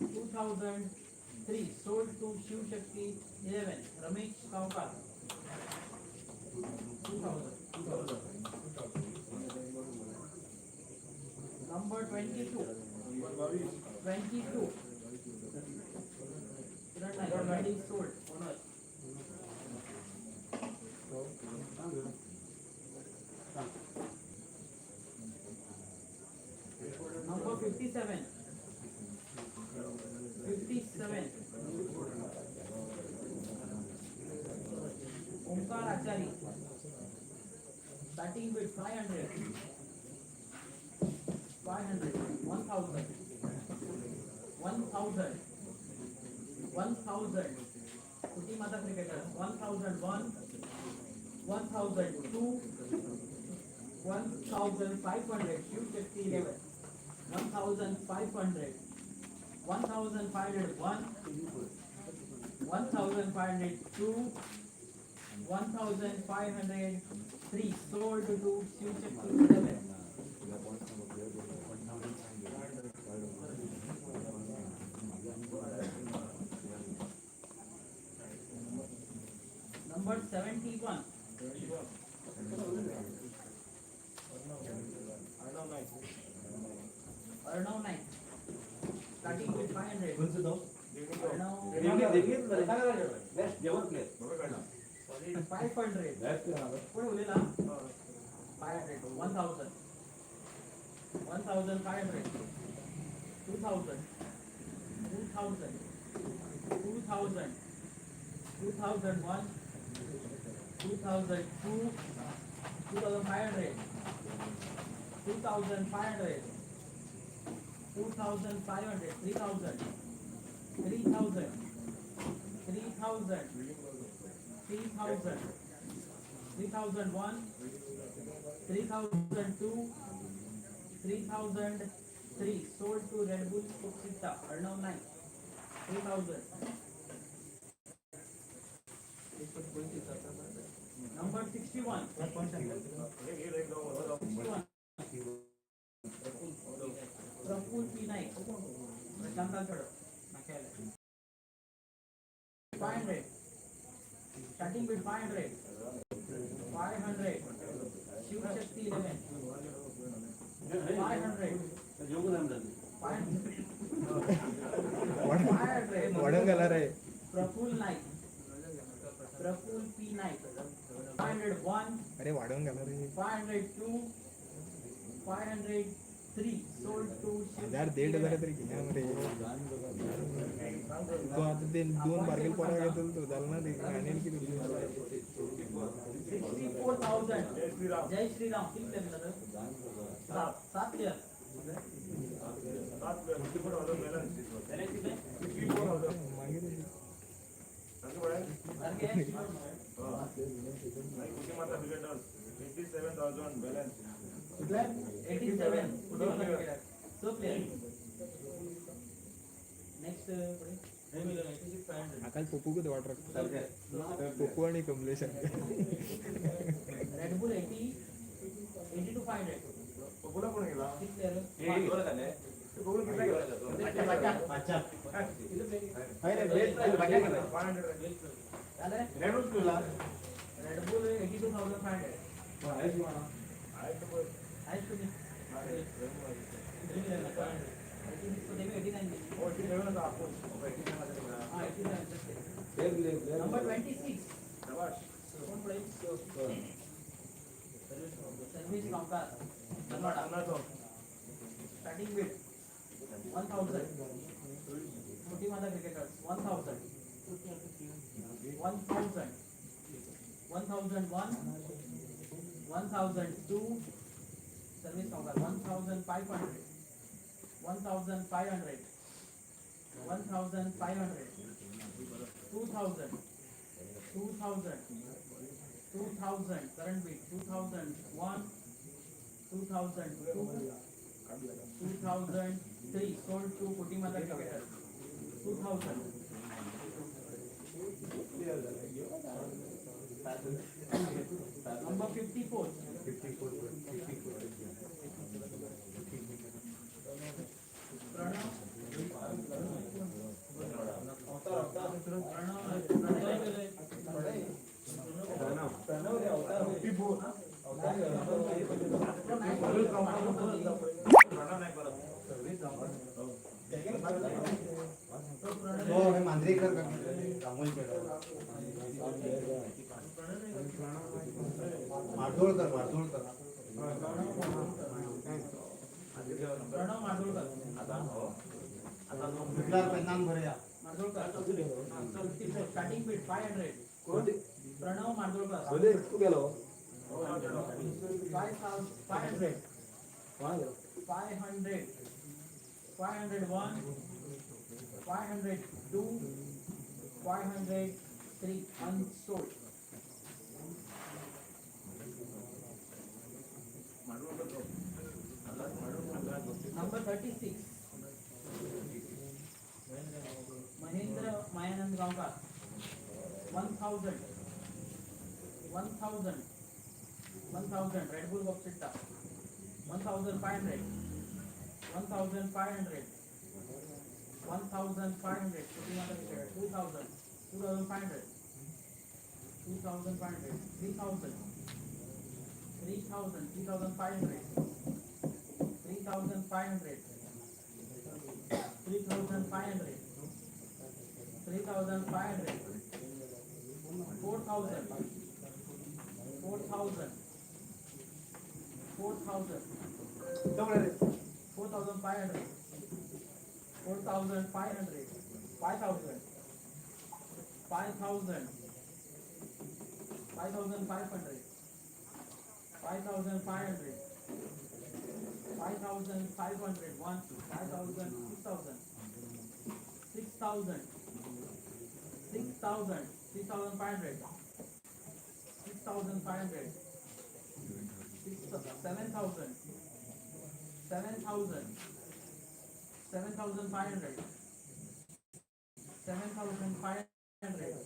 2003. Sold to Shiv Shakti 11. Ramesh Gaonkar. 2000. Number 22. 22. Kiran Naik, already sold. Owner. Number 57. 57. Omkar Achari. Starting with 500. 500. 1000. 1000. 1000. Kuti Mata Cricketers. 1001. 1002. 1500. Shiv Shakti 11. 1500. 1501. 1502. 1503. Sold to Shiv Shakti 11. Number 71. Arnav Naik. Starting with 500. खंयचो तो Arnav best जेवण player 500. कोण उलयला? 500. 1000. 1500. 2000. 2000. 2000. 2001. 2002. 2500. 2500. 2500. 3000. 3000. 3000. 3000. 3001. 3002. 3003. Sold to Red Bull Kuksita. Arnav Naik. 3000. Number 61. 61. Praful P. Naik. Prashant Chadap. 500. Starting with 500. 500. Shiv Shakti 11. 500. 500. वाडून घाला रे. Praful Naik. Praful P. Naik. 501. अरे वाडून घाला रे. 502. 503. Sold to Shiv हजार Shakti देड हजार 11. तरी घेया मरे तू. आता ते दोन बारकेल पोरा घेतल तो जाल ना ते आनी कितें. 64,000. जय श्रीराम. जय श्रीराम. किती प्लेयर झालं? सात. सात प्लेयर. सात player, 64,000 balance. Balance किती? 64,000. मागीर सारखे पळय. सारखे? हा. Kuti Mata cricketers, 87,000 balance. 87. कुठे होता? स प्लेयर. नेक्स्ट पुढे. आकाश पप्पू वाटर पप्पू आणि कमलेश. Red Bull 80, 82,500. बबुला कोण गेला? किती प्लेयर? बबुल किती गेला? पाचशे. 500. जालें? रेडूच तुला Red Bull 82,500. हायस्ट तुमी. 89. हां, 87. नंबर 26. कोण पळय? Service Gaonkar, Dhanwada. Starting bid 1,000. Moti Mata cricketers 1,000. 1,000. 1,001. 1,002. Service Gaonkar 1,500. 1,500. 1,500. 2,000. 2,000. 2,000. Current bid 2,001. 2,002. 2,003. Sold to Koti Mata cricketers 2,000. Number 54. 54 54. Pranav. Pranav. तो हे मांजरेकर का रामोलकर मार्दोळकर मार्दोळकर. प्रणव मार्दोळकर. विकलार पेन्नान भरया. मार्दोळकर 54. Starting bid 500. Pranav Mardolkar. तू गेलो. 5,500. 500. 501. 502. 503. Unsold. Number 36. Mahendra Mayanand Gaonkar. 1,000. 1,000. 1,000. Red Bull बॉक्सिट्टा 1,500. 1,500. 1,500. 2,000. 2,500. 2,500. 3,000. 3,000. 3,500. 3,500. 3,500. 3,500. 4,000. 4,000. 4,000. 4,500. 4,500. 5,000. 5,000. 5,500. 5,500. 5,500. 1. 5,000. 6,000. 6,000. 6,000. 6,500. 6,500. 7,000. 7,000. 7,500. 7,500.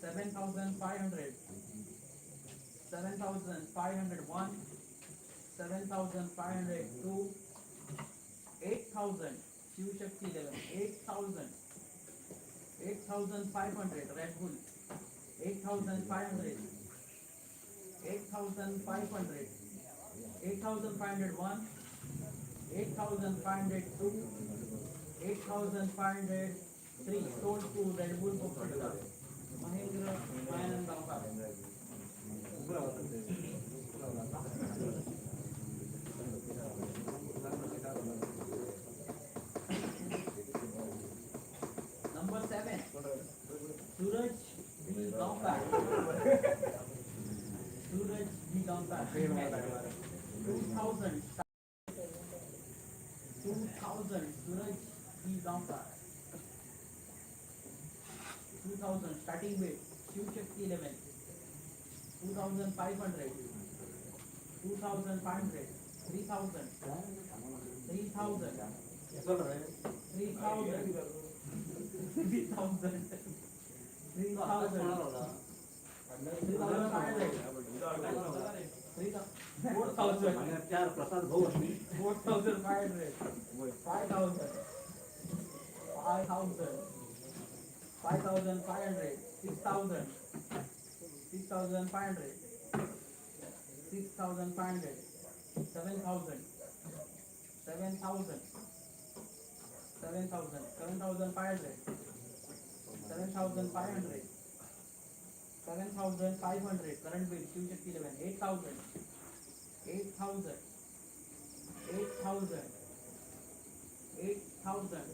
7,500. 7,501. 7,502. 8,000. Shivshakti 11. 8,000. 8,500. Red Bull. 8,500. 8,500. 8,501. 8,502. 8,503. Sold to Red Bull Bokshita. Mahendra Mayanand Gaonkar. Number 7. Suraj B. Gaonkar. Suraj B. Gaonkar. 2,000. 2,000. Suraj B. Gaonkar. 2,000. Starting bid. Shiv Shakti 11. 2,500. 2,500. 3,000. 3,000. 3,000. 3,000. 3,000. 3,500. 4,000. चार प्रसाद भाऊ. 4,500. 5,000. 5,000, 5,500, 6,000, 6,500, 6,500, 7,000, 7,000, 7,000, 7,500, 7,500, 7,500. Current bid Shiv Shakti 11, 8,000, 8,000, 8,000, 8,000.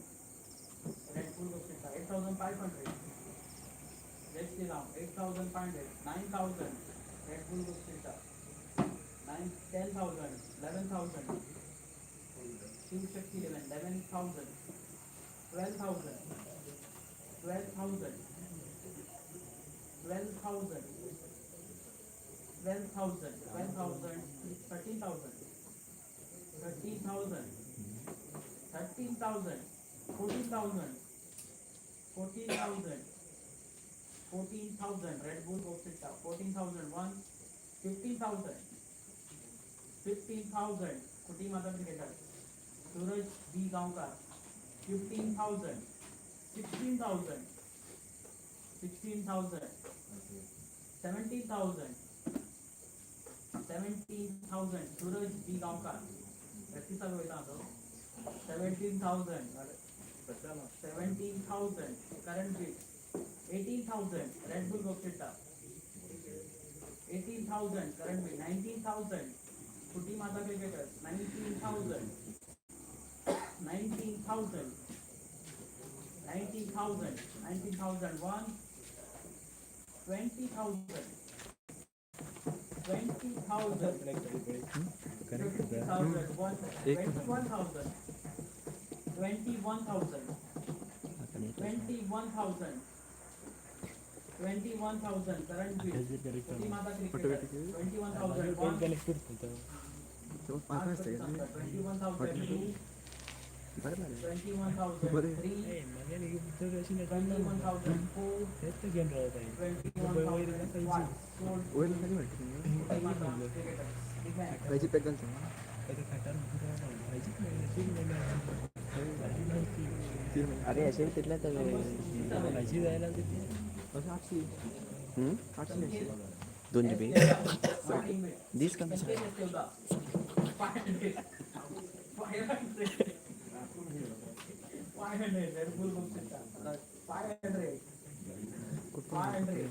Red Bull Gopita, 8,500. Jai Shri Ram, 8,500, 9,000. Red Bull Gopita, 9, 10,000, 11,000. Shiv Shakti 11, 11,000, 12,000, 12,000, 12,000, 12,000, 12,000, 13,000, 13,000, 13,000, 14,000, 14,000, 14,000. Red Bull Gopita, 14,001, 15,000, 15,000. Kuti Mata Cricketer, Suraj B. Gaonkar, 15,000, 16,000, 16,000, 17,000, 17,000. Suraj B. Gaonkar, practice चालू वयता हांव 17,000, 17,000. Current bid 18,000. Red Bull Gopita, 18,000. Current bid 19,000. Kuti Mata Cricketer, 19,000, 19,000, 19,000, 19,001, 20,000, 20,000, 20,000, one, 21,000, 21,000, 21,000, 21,000. Current bid Kuti Mata Cricketer, 21,001, 21,002, 21,003, 21,004, 21,005. Sold Kuti Mata Cricketer. भाजी pack घालता. अरे अशें तितलें भाजी जायना तितली. आठशी आठशे 2 GB दीस कमी. 500, 500. Red Bull Gopita, 500, 500,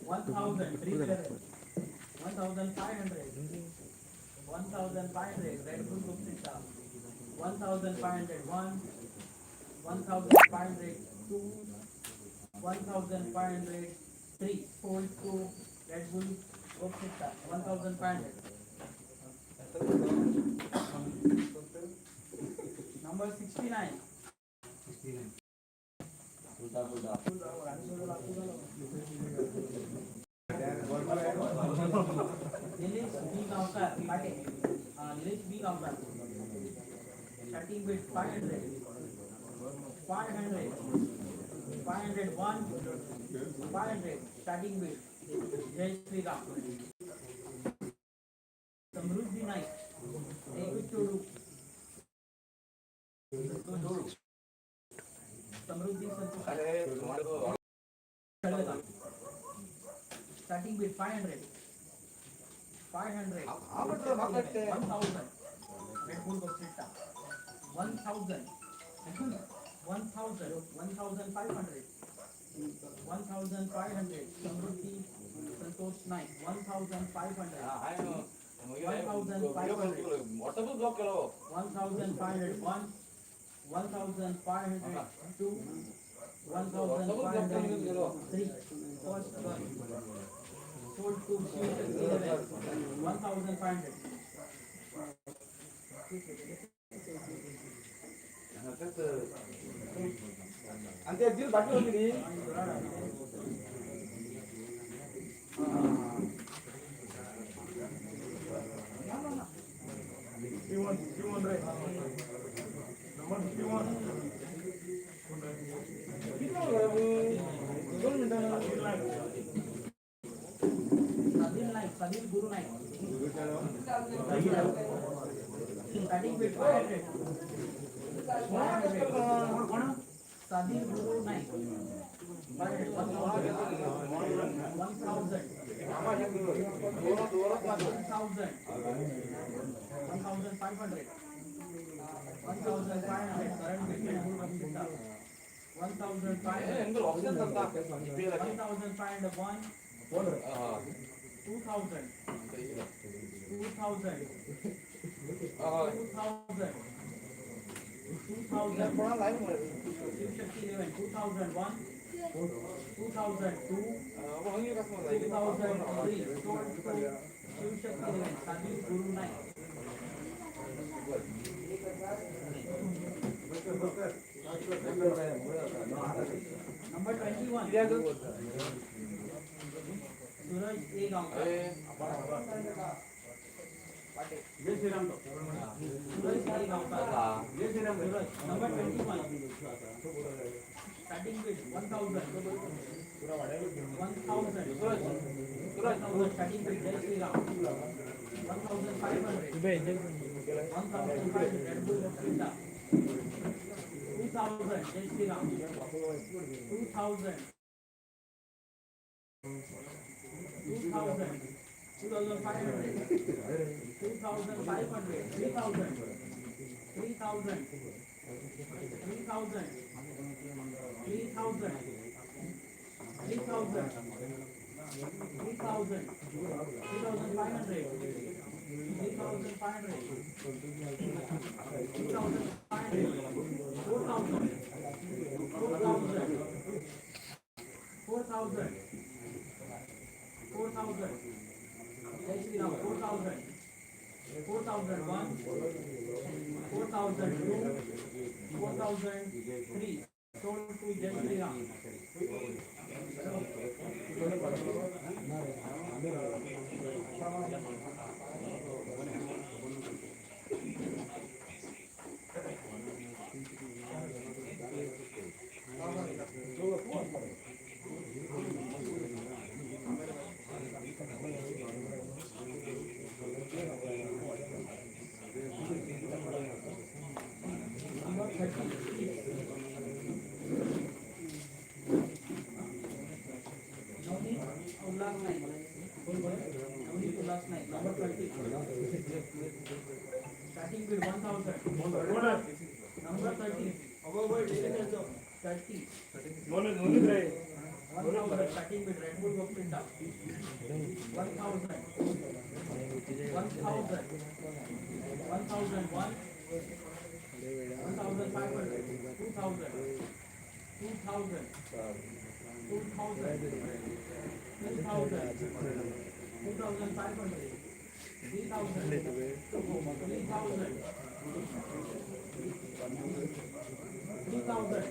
1,000, 311, 1,500, 1,500. Red Bull Gopita, 1,501, 1,502, 1,503. Sold to Red Bull Gopita, 1,500. Number 69. Nilesh B. Gaonkar, Pate. Nilesh B. Gaonkar. Starting with 500. 500. 501. 500. Starting with Jai Shri Ram. Samruddhi Naik. एक चोडू. Samruddhi Santosh. Starting with 500. 500. 1,000. Red Bull Gopita. 1,000. 1,000. 1,500. 1,500. Samruddhi Santosh Naik. 1,500. 1,500. व्हॉट्सअपूच block केलो. 1,501. 1,502. 1,503. First one. Sold to Shiv Shakti 11. 1,500. आणि ते दिल बाकी होती ती. 51, 51 रे. Number 51. दोन मिनिटां. 3 lakh. Sadil Naik, Sadil Guru Naik. Starting with 500. 500. Sadil Guru Naik. 1,000. 1,000. 1,000. 1,500. 1,500. Current bid 1,500. 1,501. 2,000. 2,000. 2,000. 2,000. Shiv Shakti 11. 2,001. 2,002. 2,003. Sold to Shiv Shakti 11. Sadil Guru Naik. Number 21. Suraj A. Gaonkar. Suraj A. Gaonkar. Suraj. Number 21. Starting bid 1,000. 1,000. 1,000. Starting bid Jai Shri Ram. 1,500. 1,500. Red Bull Gupta. 2,000. Jai Shri Ram. 2,000. 2,000. 2,500. 2,500. 3,000. 3,000. 3,000. 3,000. 3,000. 3,000. 3,500. 3,500. 3,500. 4,000. 4,000. 4,000. 4,000. Jai Shri Ram. 4,000. 4,001. 4,002. 4,003. Sold to Jai Shri Ram. Number 36. Navneet Ulhas Naik. Navneet Ulhas Naik. Number 30. Starting bid 1,000. Number 30. 30. 1,000. Starting bid Red Bull Gopinda. 1,000. 1,000. 1,001. 1,500. 2,000. 2,000. 2,000. 2,000. 2,500. 3,000. 3,000. 3,000.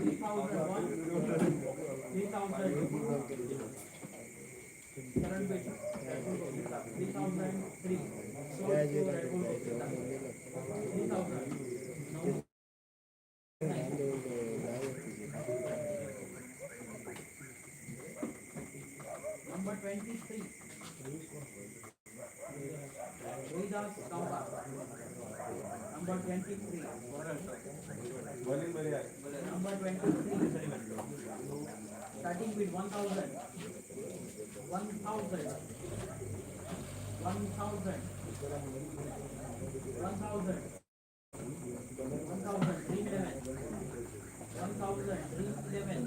3,001. 3,002. Current bid Red Bull Gopinda. 3,003. Sold to Red Bull Gopinda. 3,000. No. Number 23. Rohidas Gaonkar. Number 23. Bowling बरी आहे. Number 23. Starting with 1,000. 1,000. 1,000. 1,000. 1,000. Dream 11. 1,000. Dream 11.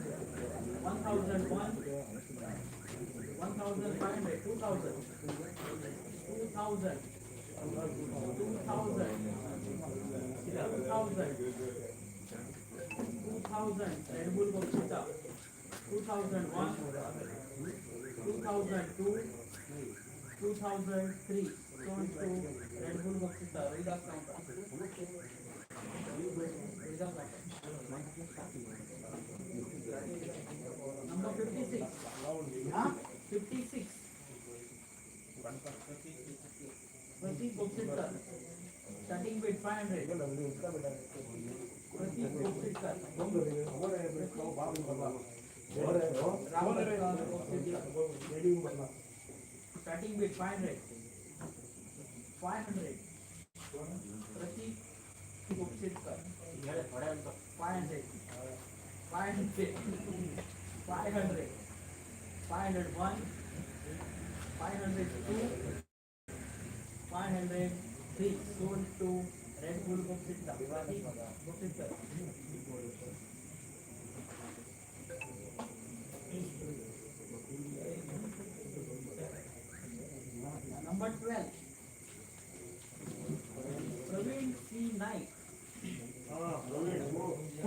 1,001. 1,500. 2,000. 2,000. 2,000. 2,000. 2,000. Red Bull Gopita. 2,001. 2,002. 2,003. Sold to Red Bull Gopita. Rohidas Gaonkar. Rohidas Gaonkar. Number 56. 56. Pratik Gopsitkar. Starting with 500. Pratik Gopsitkar. Ram Gopsitkar. Starting with 500. 500. Pratik Gopsitkar. 500. 500, 500, 501, 502, 503 sold to Red Bull Gopsitta. Pratik Gopsitta. Number 12, Praveen C. Naik.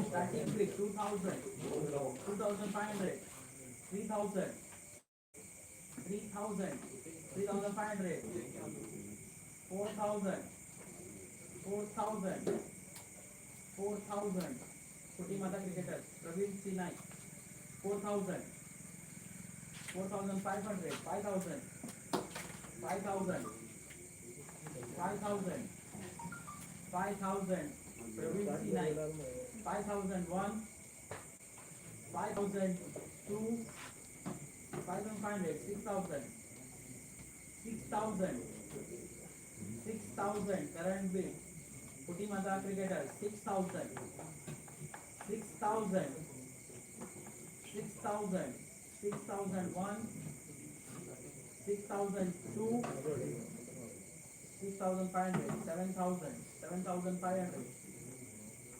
Starting with 2,000, 2,500, 3,000, 3,000, 3,500, 4,000, 4,000, 4,000. Kuti Mata cricketers, Praveen C. Naik, 4,000, 4,500, 5,000, 5,000, 5,000, 5,000, Praveen C. Naik, 5,001, 5,002, 5,500, 6,000, 6,000, 6,000, current bid, Kuti Mata cricketer, 6,000, 6,000, 6,000, 6,001, 6,002, 6,500, 7,000, 7,500,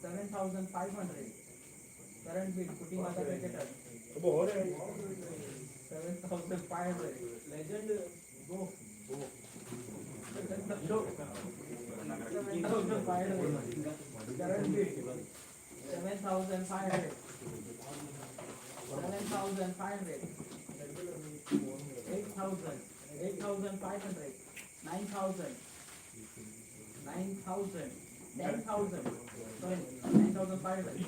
7,500, current bid, Kuti Mata cricketer, 7,500, legend, go. 7,500, current bid, 7,500, 7,500, 8,000, 8,500, 9,000, 9,000, 10,000, sorry, 9,500,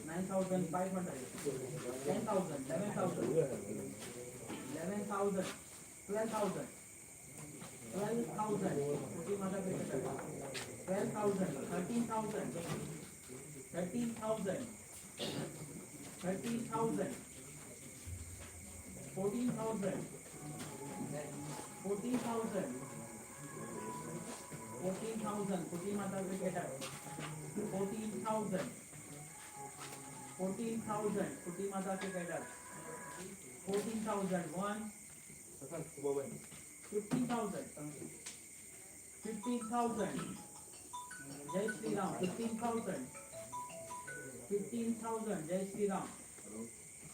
9,500, 10,000, 11,000, 11,000, 12,000, 12,000, Kuti Mata cricketer, 12,000, 13,000, 13,000, 13,000, 14,000, 14,000, 14,000, Kuti Mata cricketer, 14,000, 14,000, Kuti Mata cricketer, 14,001, 15,000, 15,000, Jai Shri Ram, 15,000, 15,000, Jai Shri Ram,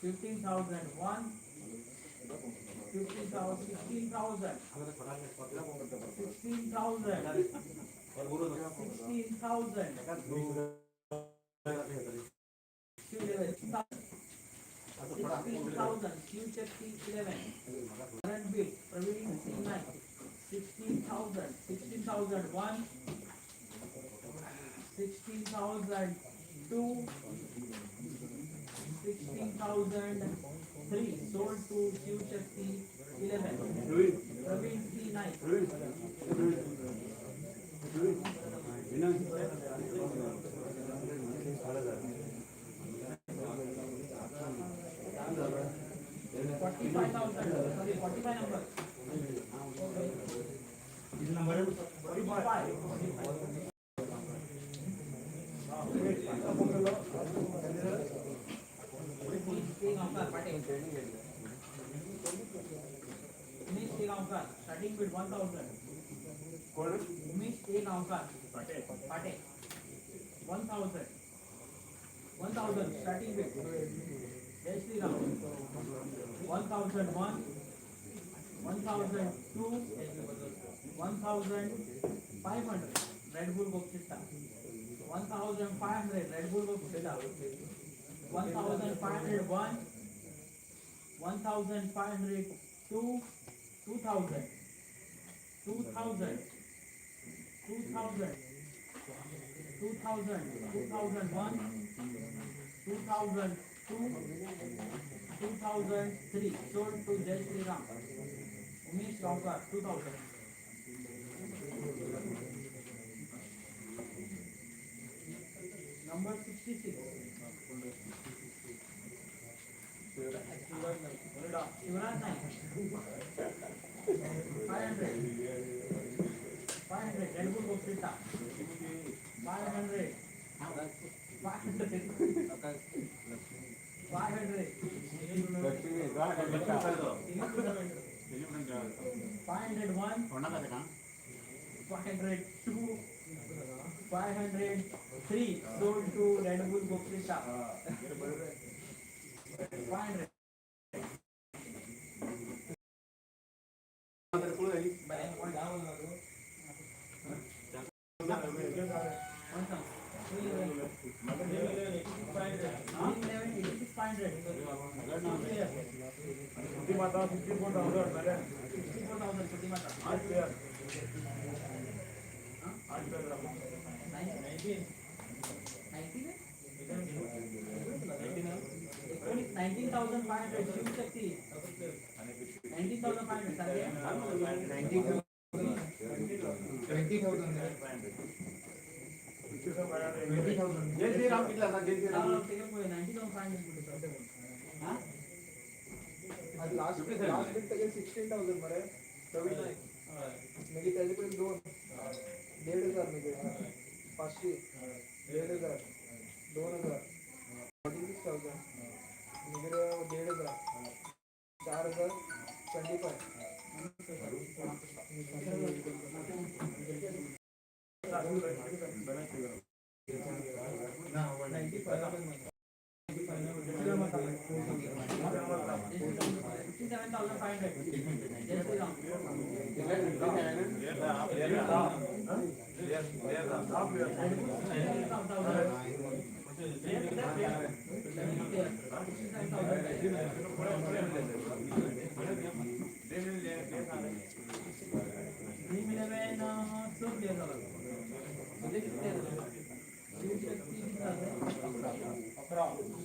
15,001, 15,000, 16,000, 16,000, 16,000, 16,000, Shiv Shakti 11, current bid, Praveen C. Naik, 16,000, 16,001, 16,002, 16,003, sold to Shiv Shakti 11, Praveen C. Naik. 45,000, sorry, 45 number. 45. Umesh K. Gaonkar, Patel. Umesh K. Gaonkar, starting with 1,000. Umesh A. Gaonkar, Patel. 1,000. 1,000, starting with. Jai Shri Ram. 1,001, 1,002, 1,500, Red Bull Gopsitta. 1,500, Red Bull Gopsitta. 1,501, 1,502, 2,000, 2,000, 2,000, 2,000, 2,001, 2,002, 2003, sold to Jai Shri Ram. Umesh Gaonkar, 2,000. Number 66. Shivraj Naik. 500. 500. Red Bull Gopsitta. 500. 500. 501, 502, 503 sold to Red Bull Goprisha. 500. Mata 54,000 जाले. 64,000 Kuti Mata. 8 player. 8 player. 19? 19,500 Shiv Shakti. 19,500 सारखे? 20,000. 20,000. जय श्रीराम कितले आसा? जय श्रीराम. 19,500 कुठे? हा? Last last beet ताजे 16,000 मरे प्रवीण नाईक. मागीर ताजे पयलीं दोन 1,500, मागीर 500, 1,500, 2,000, 46,000, मागीर 1,500, 4,000, 25. ना. 57,500 Jai Shriram. Dream 11 स प्लेयर जाला. तुजे कितले प्लेयर जाले? शिवशक्ती कितले जाले?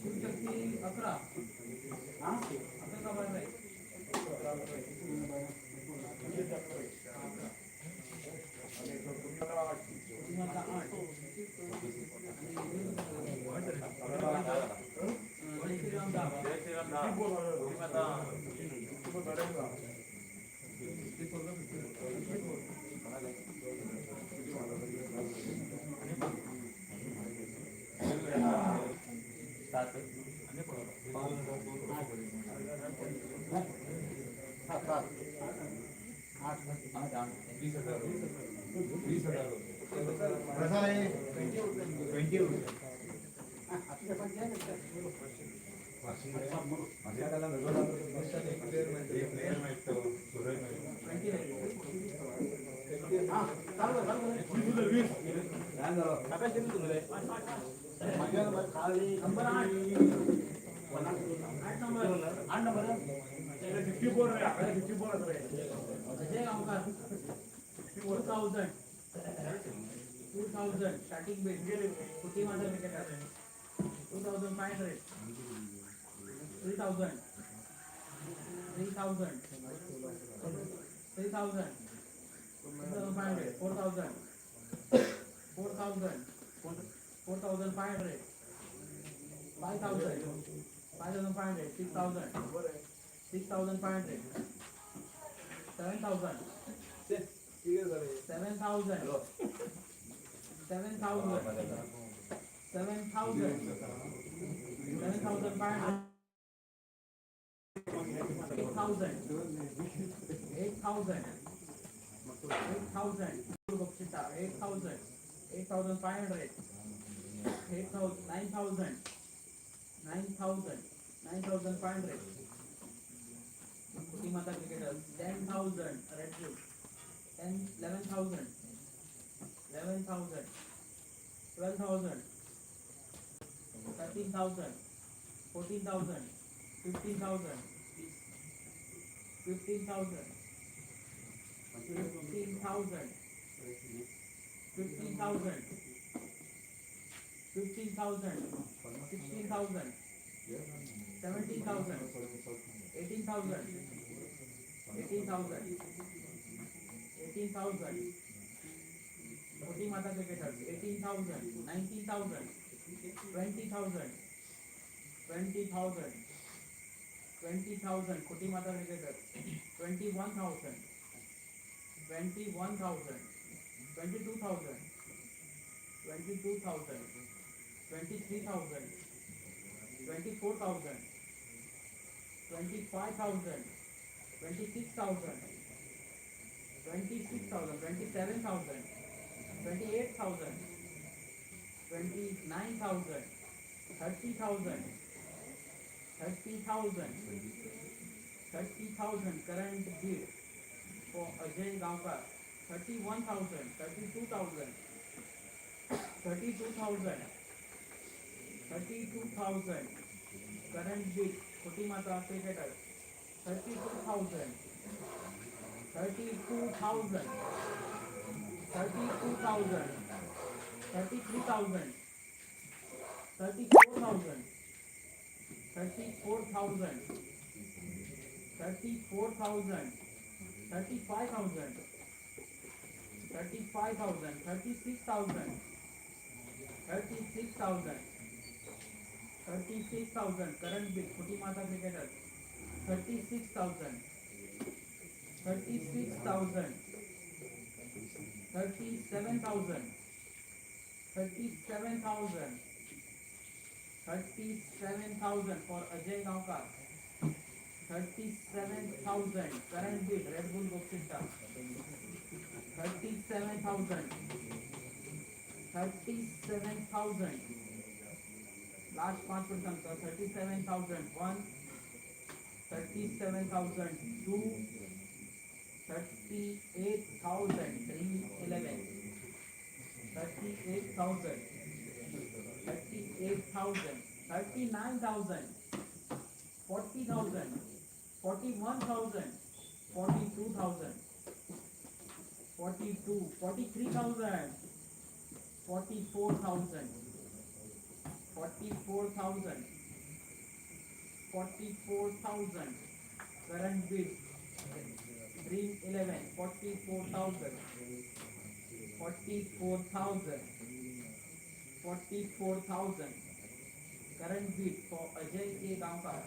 शिवशक्ती 11. हा, 11 काबार जाय. माता 8. जय श्रीराम 10. जय श्रीराम 10. माता. प्रसाद आहे 20. प्लेयर मेळटो, सूरज मेळटो. नंबर 8. 8 नंबर. 8 नंबर 64 रे, 64 आसा रे. Ajay Gaonkar 2,000. 2,000 starting bid. Kuti Mata cricketer. 2,500. 3,000. 3,000. 3,000. 3,500. 4,000. 4,000. 4,500. 5,000. 5,500. 6,000. 6,500. 7,000. 7,000. 7,000. 7,000. 7,500. 8,000. 8,000. 8,000. 8,000. 8,500. 8,000. 9,000. 9,000. 9,500. Kuti Mata cricketer. 10,000. Red Bull. 10, 11,000. 11,000. 12,000. 13,000. 14,000. 15,000. 15,000. 15,000. 15,000. 15,000. 16,000. 17,000. 18,000. 18,000. 18,000. Kuti Mata cricketers. 18,000. 19,000. 20,000. 20,000. 20,000. Kuti Mata cricketers. 21,000. 21,000. 22,000. 22,000. 23,000. 24,000. 25,000, 26,000, 26,000, 27,000, 28,000, 29,000, 30,000, 30,000, 30,000 current bid for Ajay Gaonkar, 31,000, 32,000, 32,000, 32,000 current bid Khoti Mata cricketer, 32,000, 32,000, 32,000, 33,000, 34,000, 34,000, 34,000, 35,000, 35,000, 36,000, 36,000, 36,000 current bid Khoti Mata cricketer, 36,000, 36,000, 37,000, 37,000, 37,000 for Ajay Gaonkar, 37,000 current bid Red Bull Gopsitta, 37,000, 37,000 last 5 point सांगता, 37,001, 37,002, 38,000, 311, 38,000, 38,000, 39,000, 40,000, 41,000, 42,000, 42, 43,000, 44,000, 44,000, 44,000 current bid 311, 44,000, 44,000, 44,000 current bid for Ajay K. Gaonkar,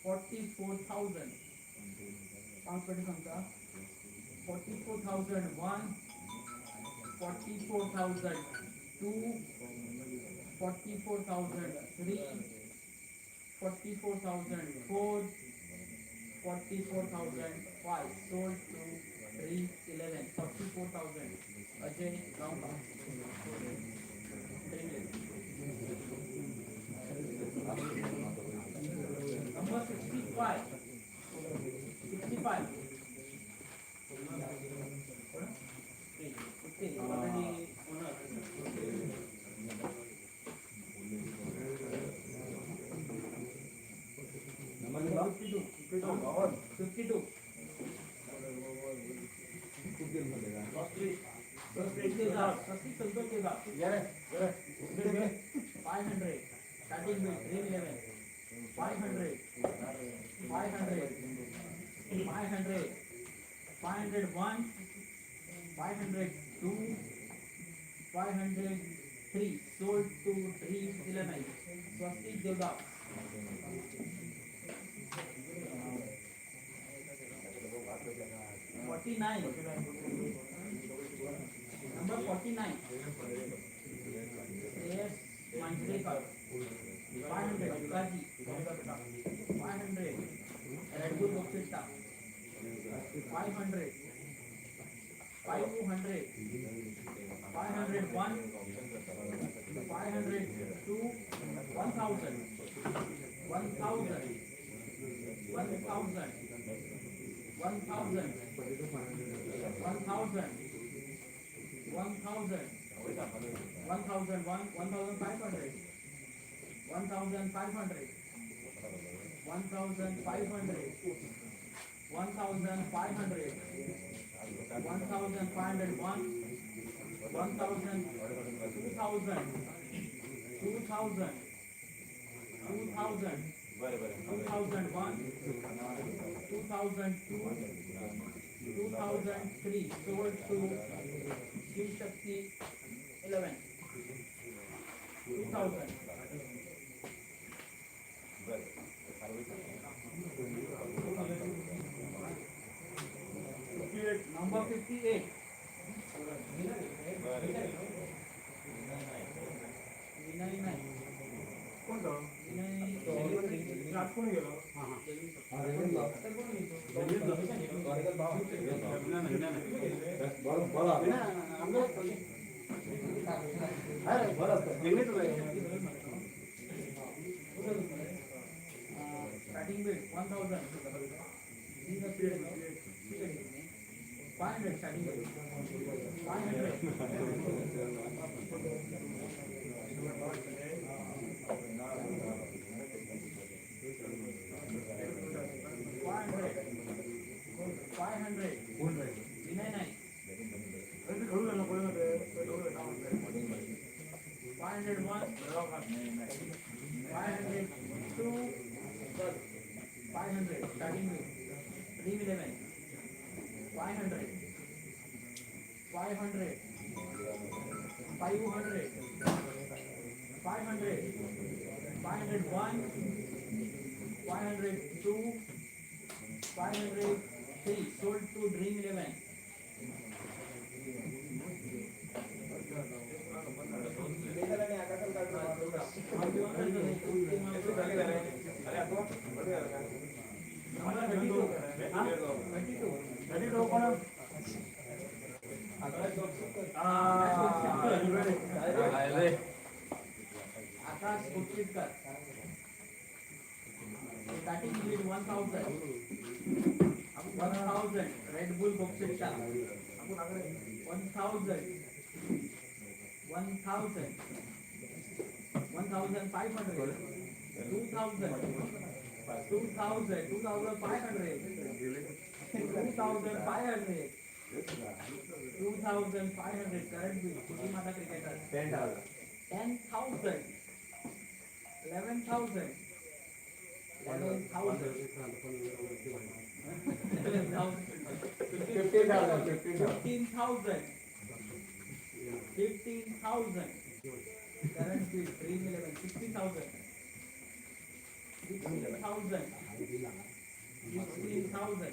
44,000 5 point सांगता, 44,001, 44,002, 44,003, 44,004, 44,005 sold to 311, 44,000 Ajay Gaonkar. Number 65, 65. Okay, already owner. Number 52, 52. 500 starting with 311, 500, 500, 500, 501, 502, 503 sold to 311 Swastik Devdas. 49, number 49, S Manjrekar, 500 Yukaji, 500 Red Bull Gopsitta, 500, 500, 501, 502, 1,000, 1,000, 1,000, 1,000, 1,000, 1,000, 1,001, 1,500, 1,500, 1,500, 1,500, 1,501, 1,000, 2,000, 2,000, 2,000, 2001, 2002, 2003 sold to Shiv Shakti 11, 2000. Number 58. Vinay Naik. कोण तो? विनय कोण गेलो? Starting bid 1000. 500 starting bid. 500. 500. Vinay Naik. 501. 502. 500 starting with 311. 500. 500. 500. 500. 501. 502. 503 sold to Dream 11. Number 32. 32. 32 कोण? Akash Kochikar. Starting bid 1000. 1000 Red Bull Boxita. 1000. 1000. 1500. 2000. 2000. 2500. 2500. 2500 current bid. Kuti Mata cricketer. 10,000. 10,000. 11,000. 11,000. 11,000. 15,000. 15,000. 15,000. 15,000. Current bid Dream 11. 16,000. 16,000. 16,000.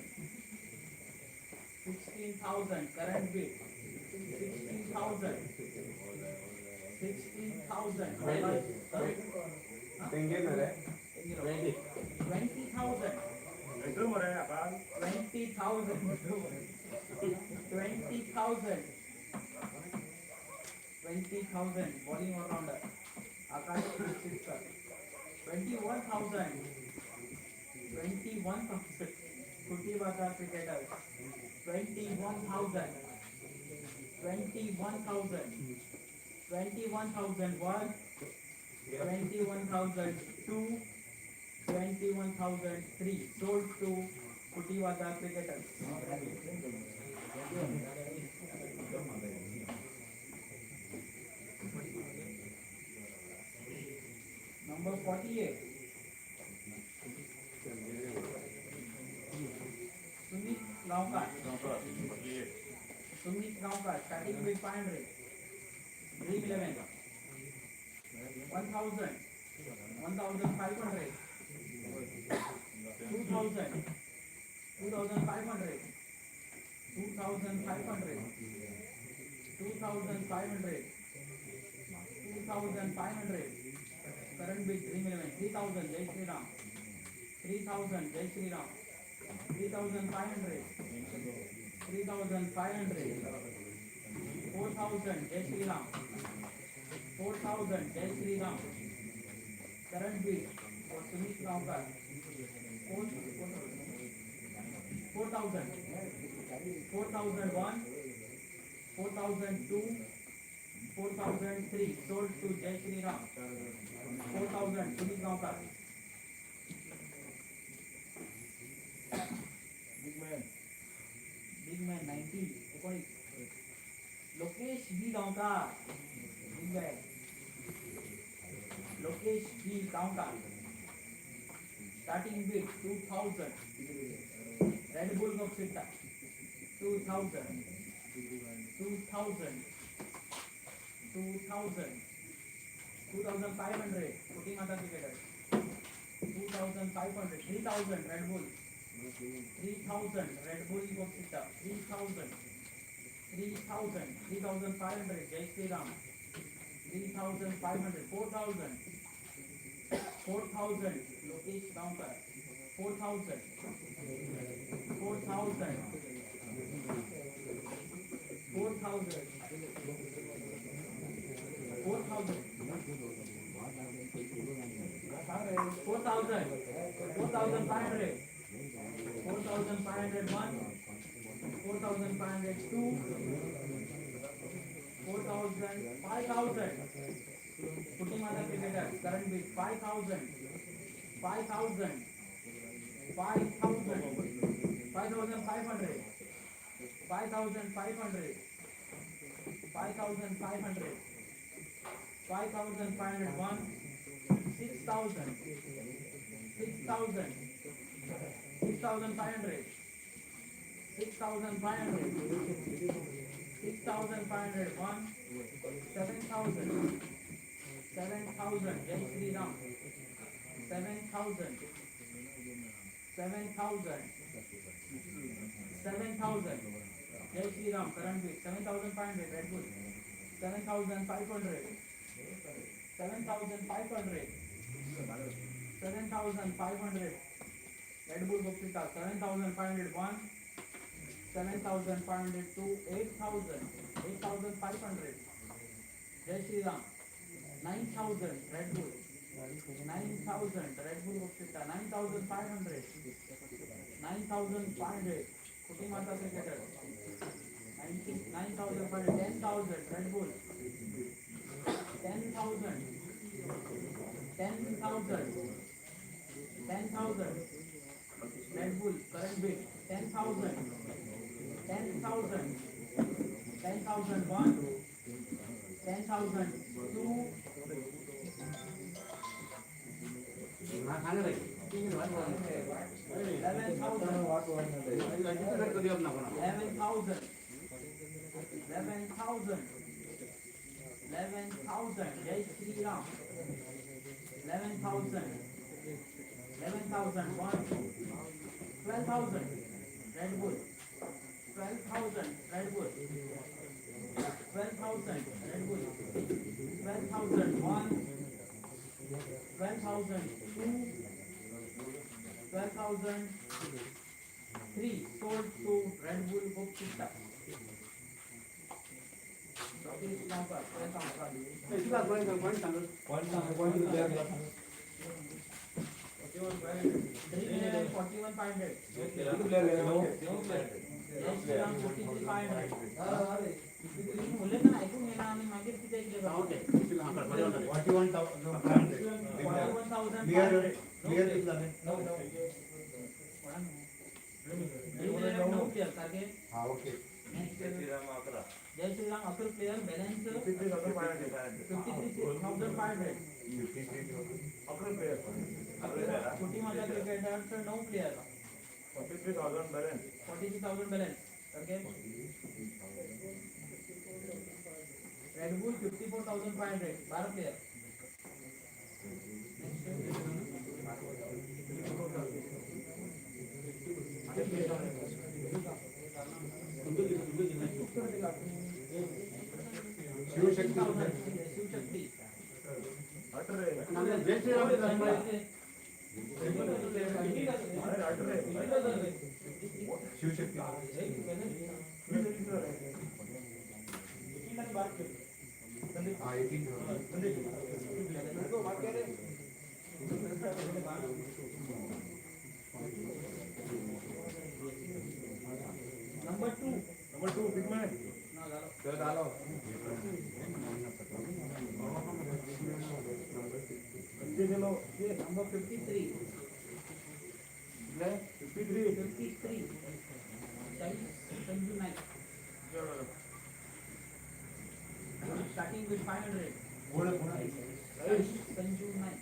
16,000. Current bid. 16,000. 16,000. तेंगे मरे 20,000. 20,000. 20,000. 20,000. Bowling all rounder. Akash Sister. 21,000. 21,000. Kuti Bazaar cricketer. 21,000. 21,000. 21,001. 21,002. 21,003 sold to Kuti Bazaar cricketers. Number 48. Sumit Gaonkar. Sumit Gaonkar starting with 500. Dream 11. 1000. 1500. 2000. 2500. 2500. 2500. 2500. Current bid Dream 11. 3000. Jai Shri Ram. 3000. Jai Shri Ram. 3500. 3500. 4000. Jai Shri Ram. 4000. Jai Shri Ram. Current bid for Sumit Gaonkar. 4000. 4001. 4002. 4003 sold to Jai Shri Ram. 4000 Sumit Gaonkar. Big man. Big man 90. 19. Lokesh B Gaonkar. Big man. Lokesh B Gaonkar. Starting bid 2000. Red Bull Boxita. 2000. 2000. 2000. 2500. Kuti Mata cricketer. 2500. 3000 Red Bull. 3000 Red Bull Boxita. 3000. 3000. 3500 Jai Shri Ram. 3500. 4000. 4000. Lokesh Gaonkar. 4,000. 4,000. 4,000. 4,000. 4,000. 4,500. 4,501. 4,502. 4,000. 5,000. Putimata cricketer. Current bid 5,000. 5,000. 5,000. 5,500. 5,500. 5,500. 5,501. 6,000. 6,000. 6,500. 6,500. 6,501. 7,000. 7,000. Jai Shri Ram. 7,000. 7,000. 7,000. Jai Shri Ram. Current bid 7,500. Red Bull. 7,500. 7,500. 7,500. Red Bull Gupta. 7,501. 7,502. 8,000. 8,500. Jai Shri Ram. 9,000. Red Bull. 9,000. Red Bull Gupta. 9,500. 9,500. Kutimata cricketer. 9,500. 10,000. Red Bull. 10,000. 10,000. 10,000. Red Bull. Current bid. 10,000. 10,000. 10,001. 10,002. 11,000. 11,000. 11,000. 11,000. Jai Shri Ram. 11,000. 11,001. 12,000. Red Bull. 12,000. Red Bull. 12,000. Red Bull. 12,001. 12,002. 12,003 sold to Red Bull Book Pizza. Lokesh Gaonkar, 12,000. 3,41,500. Jai Shri Ram 53,500. उलयतना ऐकून घेना आणि मागीर कितें कितें 41,500. 41,500. Clear कितले जाले? णव प्लेयर सारखे. हा okay. Jai Shri Ram 11 player balance 53,500. 53,000. Kutimata cricketers 9 player 43,000 balance. 43,000 balance सारखे. Red Bull 54,500 12 player. Shivshakti. Shivshakti. Shivshakti. हा 18,000. Number 2. Number 2, big man. तो जालो. Number 53. 53. 53. Sanju Naik. Starting with 500. कोण कोण? Sanju Naik.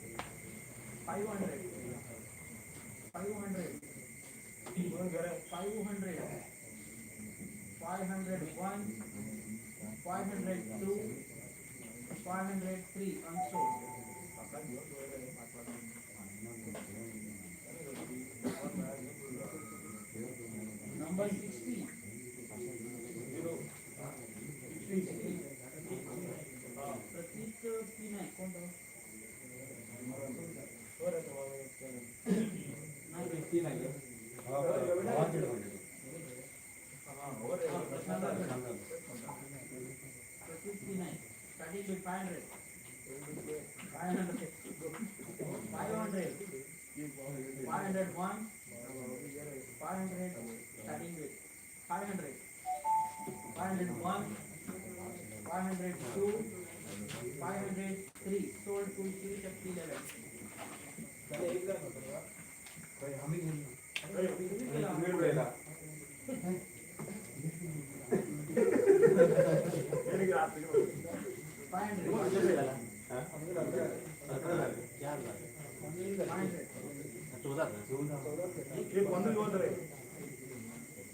500. 500. 500. 501. 502. 503 unsold. Number 60. Pratik P Naik. कोण तो? Starting bid 500. 500. 500. 501. 500. Starting bid 500. 501. 502. 503. Sold to Shiv Shakti 11.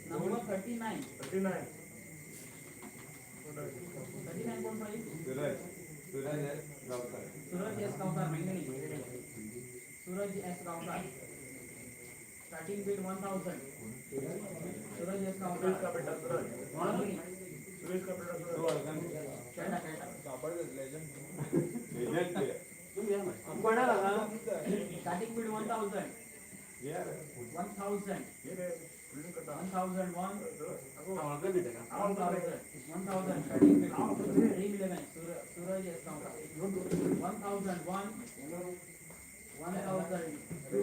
Number 39. 39. 39 कोण पाहिजे? Suraj Suraj S Gaonkar. Suraj S Gaonkar Mengani. Suraj S Gaonkar. Starting bid 1000. Suraj S Gaonkar. Mengani. खेळटा खेळटा. Legend player. Starting bid 1000. 1000. 1001. 1000. 1000. Starting bid. Dream 11. Suraj S Gaonkar. 1001. 1002.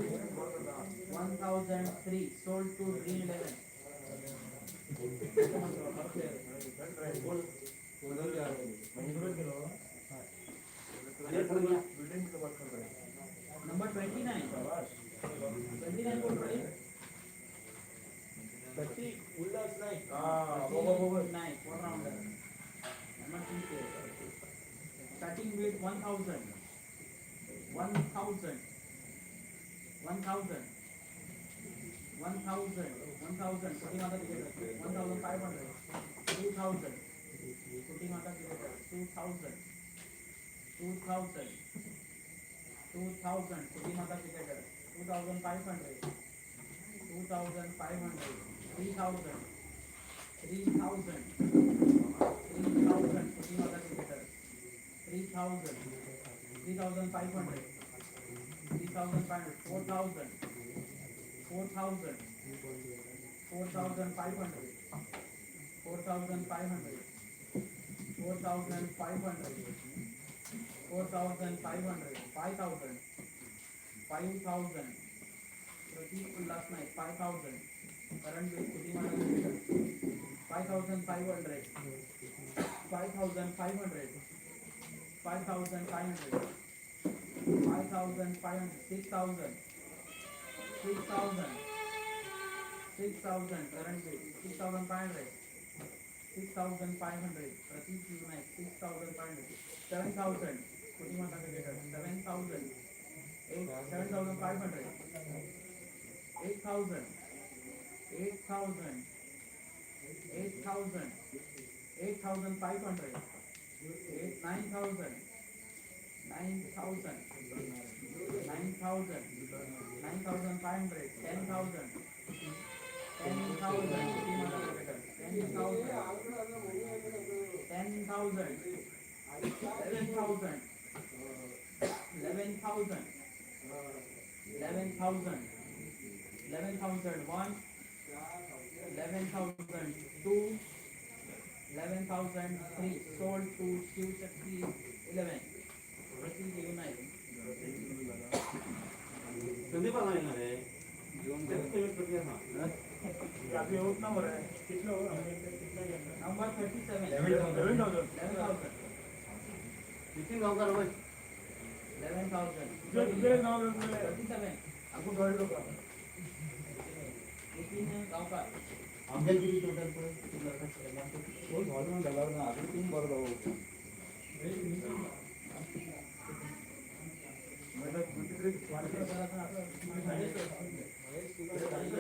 1003. Sold to Dream 11. Number 29. 29 कोण पडेल? Ulhas Naik. Naik, one rounder. Number 3 player. Starting with 1000. 1000. 1000. 1000. 1000. Putting on the ticket. 1500. 2000. Putting on the ticket. 2000. 2000. 2000. Putting on the ticket. 2500. 2500. 3000. 3000. 3000. Putting on the ticket. 3000. 3500. 3500. 4000. 4000. 4500. 4500. 4500. 4500. 5000. 5000. Pratik Ulhas Naik 5000. Current bid Kutimata 5500. 5500. 5500. 5500. 6000. 6000. 6000. Current bid 6500. 6500. Pratik U Naik 6500. 7000. Kutimata cricketer 7000. 8 7500. 8000. 8000. 8000. 8500. 8 9000. 9000. 9000. 9500. 10000. 10000. 10000. 10000. 11000. 11000. 11000. 11001. 11002. 11003. Sold to Shiv Shakti 11. Pratik U Naik. Sandeep आला ना रे. Number 37. 11000. Nitin Gaonkar भाई. 11000. 37. Nitin Gaonkar. आमच्या किती total पळय?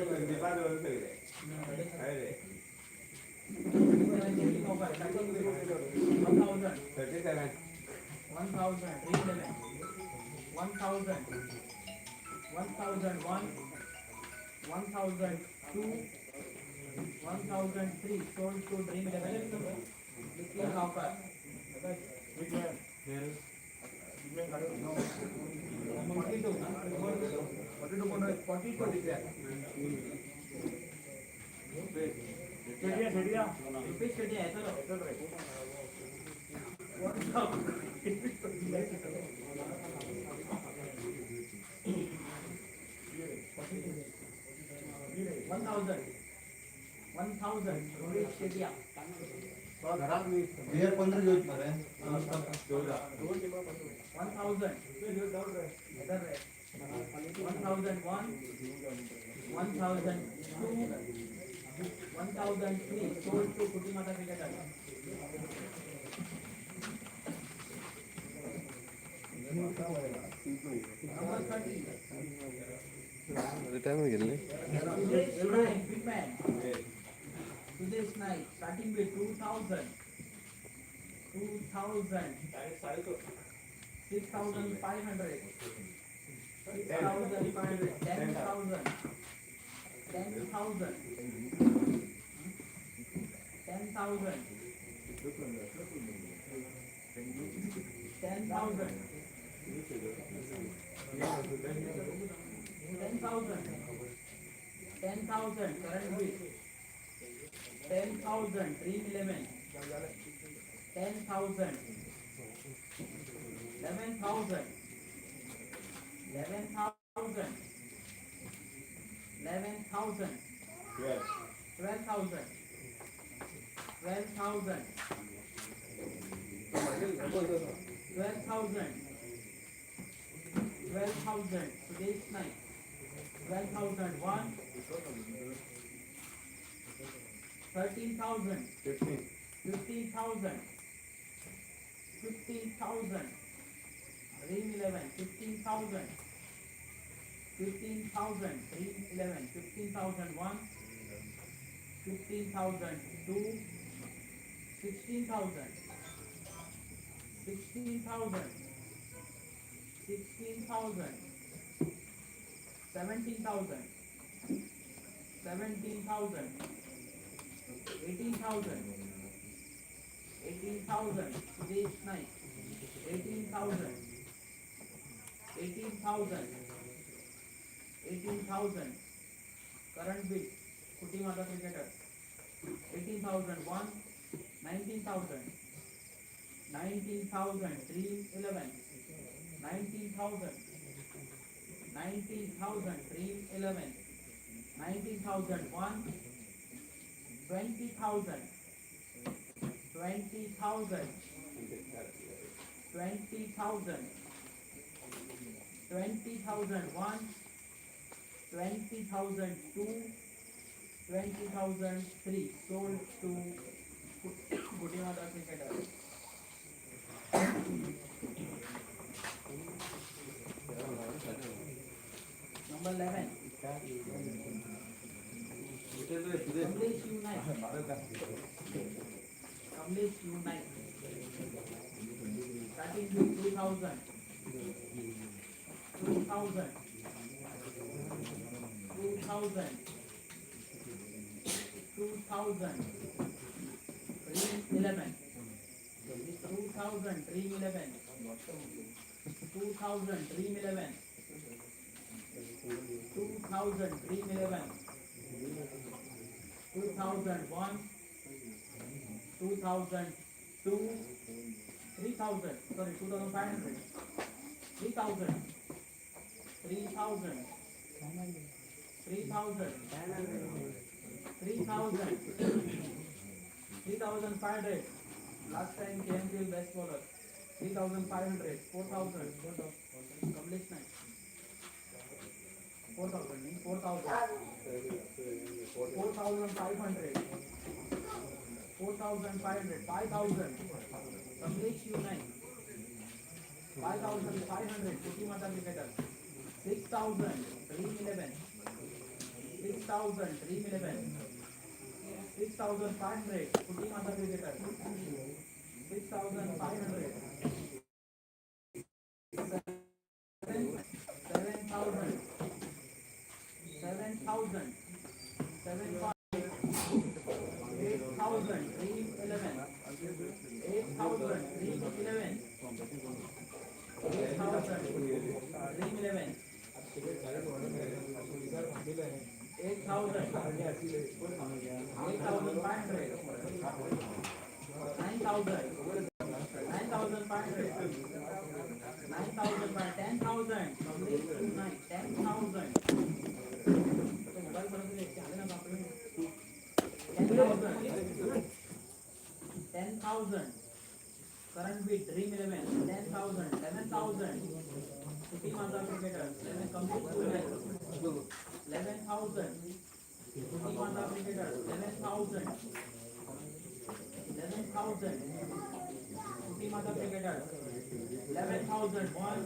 संदीपा दवर सगळे. हय रे. 1000. 37. 1000. 311. 1000. 1001. 1002. 1003. Sold to Dream 11. Nitin Gaonkar. 42. 42. Rupesh Shetty येतलो. 1,000. 1,000. Rohit Shetia. Player 15 घेऊच मरे. 1,000. 1,001. 1,002. 1,003. Sold to Kuti Mata Cricketer. Number 30. Retirement गेले. Sudesh Naik, big man. Sudesh Naik, starting with 2,000. 2,000. 6,500. 6,500. 10,000. 10,000. 10,000. 10,000. 10,000. 10,000. Current bid. 10,000. Dream 11. 10,000. 11,000. 11,000. 11,000. 12,000. 12,000. 12,000. 12,000. Sudesh Naik. 12,001. 13,000. 15,000. 15,000. Dream 11. 15,000. 15,000. Dream 11. 15,001. 15,002. 16,000. 16,000. 16,000. 17,000. 17,000. 18,000. 18,000. Sudesh Naik. 18,000. 18,000. 18,000. Current bid. Kuti Mata Cricketer. 18,001. 19,000. 19,000. Dream 11. 19,000. 19,000. Dream 11. 19,001. 20,000. 20,000. 20,000. 20,001. 20,002. 20,003. Sold to Kuti Mata Cricketer. Number 11. Kamlesh U Naik. Kamlesh U Naik. Starting with 2,000. 2,000. 2,000. 2,000. Dream 11. 2,000. Dream 11. 2,000. Dream 11. 2,000. Dream 11. 2001. 2002. 3,000. Sorry, 2,500. 3,000. 3,000. 3,000. 3,000. 3,500. Last time KMPL best bowler. 3,500. 4,000. Kamlesh Naik. 4,000. 4,000. 4,500. 4,500. 5,000. Kamlesh U Naik. 5,500. Kuti Mata Cricketer. 6,000. Dream 11. 6,000. Dream 11. 6,500. Kuti Mata Cricketer. 6,500. 7,000. 7,000. 7 5. 8,000. Dream 11. 8,000. Dream 11. 8,000. Dream 11. 8,000. 8,500. 9,000. 9,500. 10,000. 10,000. Current bid Dream 11 10,000. 11,000. Kuti Mata Cricketers 11 complete 11,000. Kuti Mata Cricketers 11,000. 11,000. Kuti Mata Cricketers 11,001,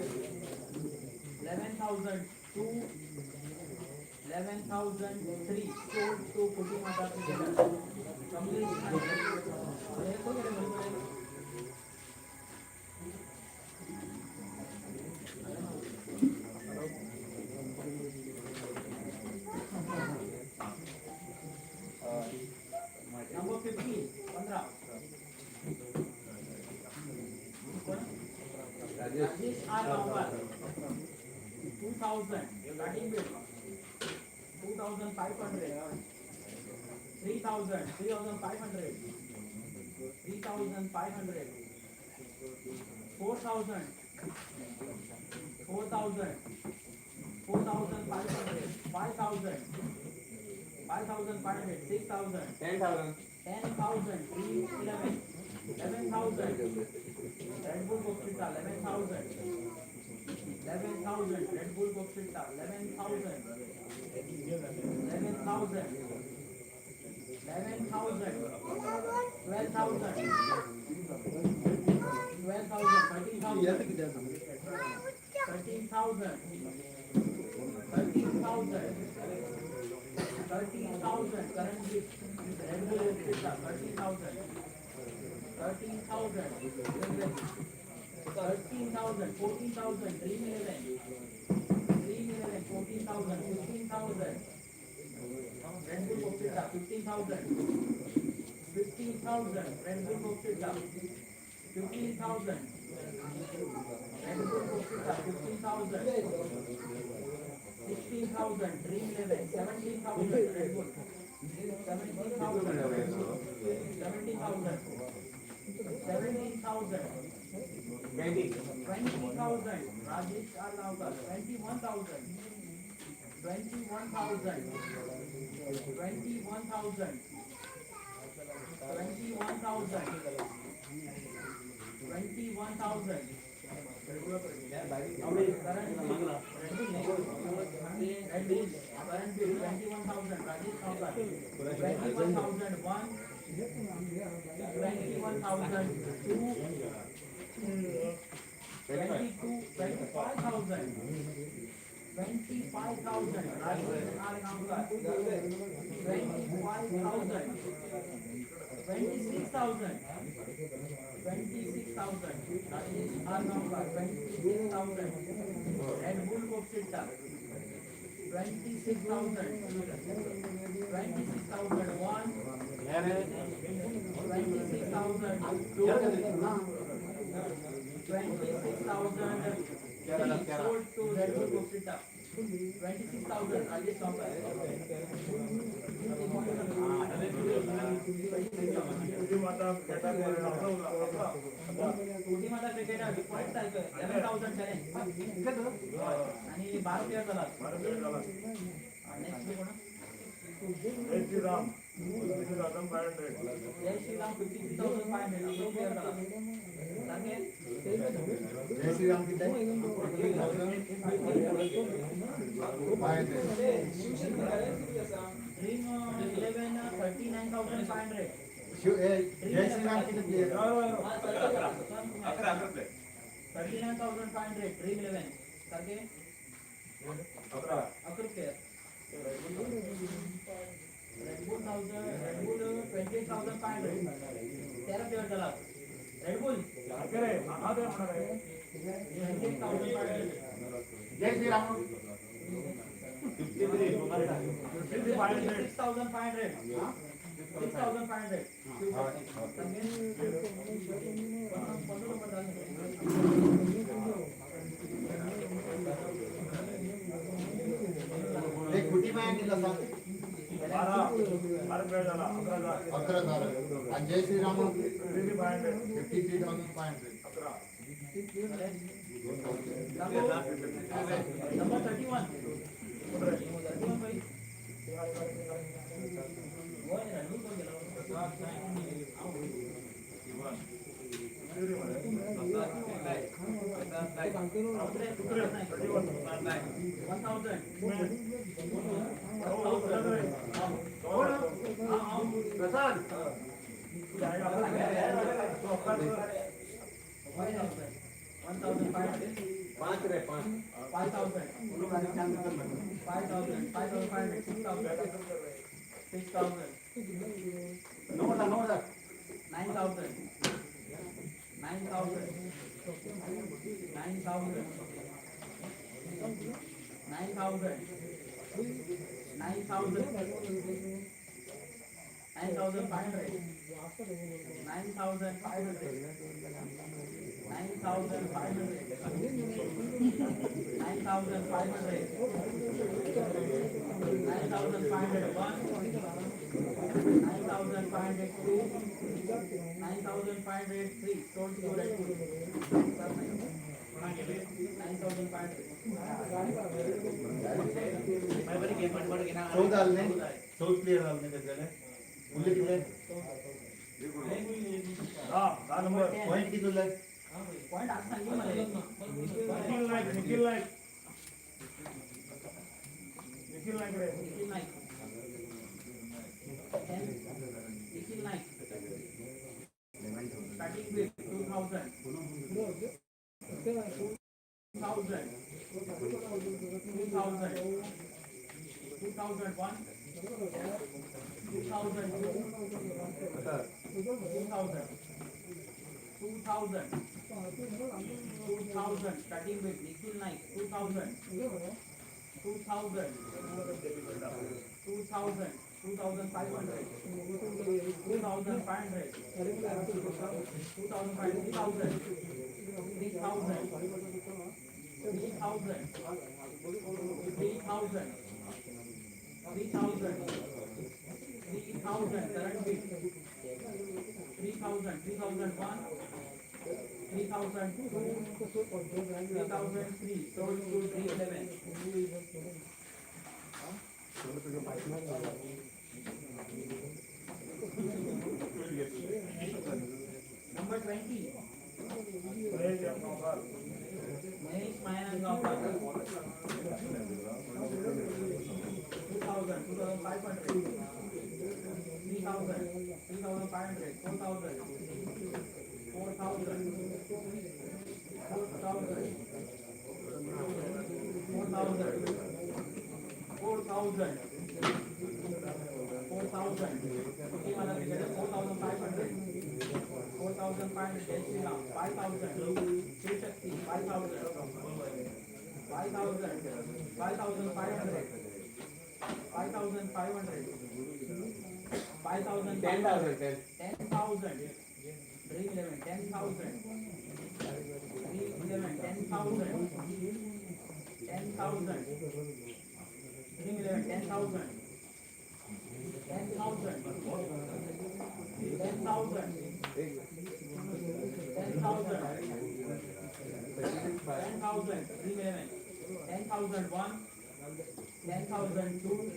11,002, 11,003 sold to Kuti Mata Cricketers. Complete. Number 15, 15. Rajesh R. Gaonkar, 2,000, starting bid, 2,500, 3,000, 3,500, 3,500, 4,000, 4,000, 4,500, 5,000, 5,500, 6,000, 10,000. 10,000, 3, 11, 11,000, Red Bull Coxita, 11,000, 11,000, Red Bull Coxita, 11,000, 11,000, 11,000, 12,000, 12,000, 13,000, 13,000, 13,000, 13,000, current bid, Red Bull Coxita, 13,000. 13,000, 13,000, 14,000, Dream 11, Dream 11, 14,000, 15,000, Red Bull Coxita, 15,000, 15,000, Red Bull Coxita, 15,000, Red Bull Coxita, 15,000, 16,000, Dream 11, 17,000, Red Bull, 17,000, 17,000. 17,000, 20. 20,000, Rajesh R. Gaonkar, 21,000, 21,000, 21,000, 21,000, 21,000. Current bid, Red Bull, current bid 21,000, Rajesh Gaonkar, 21,001, 21,002, 22, 25,000, 25,000, Rajesh R. Gaonkar, 25,000, 26,000, 26,000, Rajesh R. Gaonkar, 26,000, Red Bull Coxita, 26,000, 26,001, 26,002, 26,003 sold to Red Bull Coxita, 26,000, Rajesh Gaonkar. Kuti Mata Cricketer point सारखं 11,000 challenge आणि 12 player झाला. Next कोण? जय श्री राम 53,500. जय श्री राम 53,500 अकरा player झाला. सारखे जय श्री राम किती? 500. Dream 11 39,500. Shiv जय श्री राम किती player? 39,500 Dream 11 सारखे 11. 11 player. Red Bull 1000, Red Bull 28,500 13 player झाला. Red Bull 28,500. Jai Shri Ram 6,500. 6,500. एक कुटी माया किती आसा? 11,000. आणि Jai Shri Ram 53,500. Number 31. 31 भाई. रणवीर कोण गेला? 1,000. Prasad 1,500. पांच रे पांच 5,000. 5,000. 5,500. 6,000. 6,000. 9,000 9,000 9,000. 9,000. 9,000. 9,000. 9,000. 9,500. 9,500. 9,500. 9,500. 9,501. 9,502. 9,503. Sold to Red Bull. 9,500. चौदा आले न्ही, चौदा प्लेयर आले न्ही तेजले उरले कितले 10 नंबर पॉईंट किती उरले पॉईंट आज सांगेल मला. निखिल नाईक निखिल नाईक निखिल नाईक रे Nikhil Naik. 10. Nikhil Naik. Starting with 2,000. 2,000. 2,000. 2,001. 2,002. 2,000. 2,000. 2,000. Starting with Nikhil Naik. 2,000. 2,000. 2,000. 2,500. 2,500. 2,500. 3,000. 3,000. 3,000. 3,000. 3,000. 3,000. Current bid. 3,000. 3,001. 3,002. 3,003. Sold to 311. Number 20. Mahesh Mayangaonkar. 2,000, 2,500, 3,000, 3,500, 4,000, 4,000, 4,000, 4,000, 4,000, 4,000. Okay, मला 4,500, 4,500. Jai Shri Ram, 5,000. Shri Shakti, 5,000, 5,000, 5,500, 5,500, 5,000, 10,000 10 10,000. Dream 11, 10,000. Dream 11, 10,000. 10,000. Dream 11, 10,000. 10,000. 10,000. 10,000. 10,000. Dream 11. 10,001. 10,002.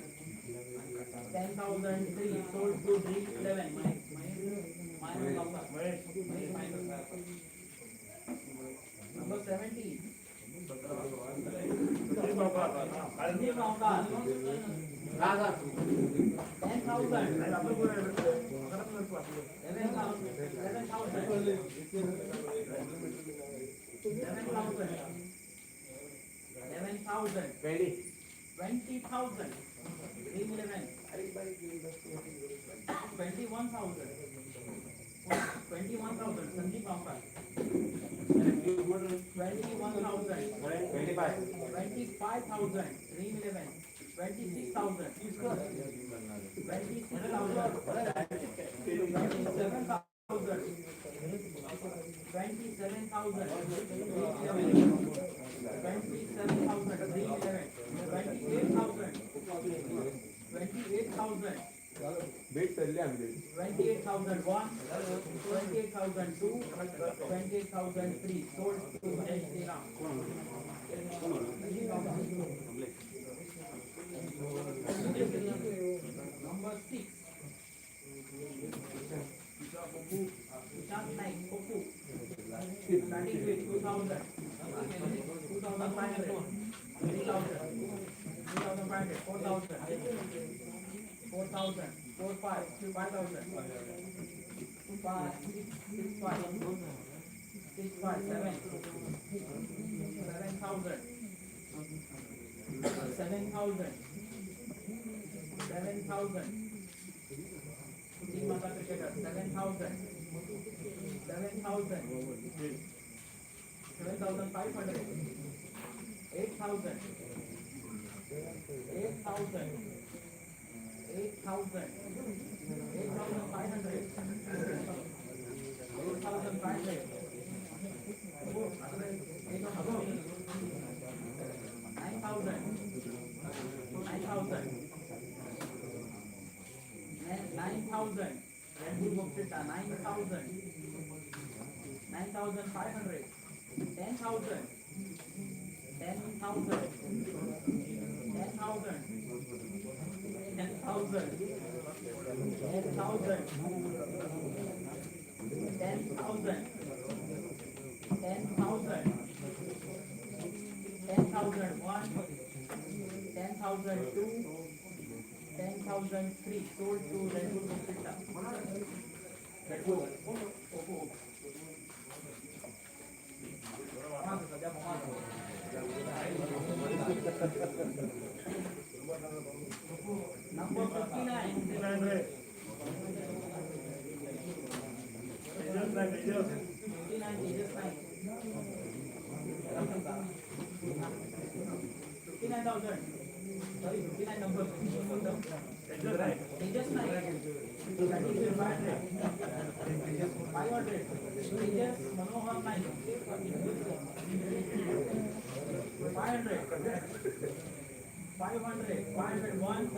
10,003. Sold to Dream 11. My Mahesh. Number 70. Sandeep Gaonkar. 10,000. 11,000. 11,000. 11,000. 11,000. 20 20,000. Dream 11. 21,000. 21,000. Sandeep Gaonkar. 21,000. 25 25,000. Dream 11. 26,000. 26,000. 27,000. 27,000. 27,000. Dream 11. 28,000. 28,000. भेट चलली आमची 28,001, 28,002, 28,003. Sold to Jai Shri Ram. Number 6. Ishant Naik, Kopu. Starting with 2,000, 2,500, 3,000, 500, 4,000, 4,000, 4, 5, 5,000, 5, 6, 5, 6, 5, 7, 7,000, 7,000, 7,000. Team Mata cricketer, 7,000, 7,000, 7,500, 8,000, 8,000, 8,000, 8,500, 8,500, 9,000, 9,000, 9,000, Red Bull Bokshita, 9,000, 9,500, 10,000, 10,000, 10,000, 10,000, 10,000, 10,000, 10,000, 10,001, 10,002, 10,003, sold to Red Bull Bokshita. Red Bull, Oppo. Number 59. 59, Tejas Naik. 59,000. Sorry, 59 number. Tejas Naik. 500. 500. Tejas Manohar Naik. 500. 500. 501.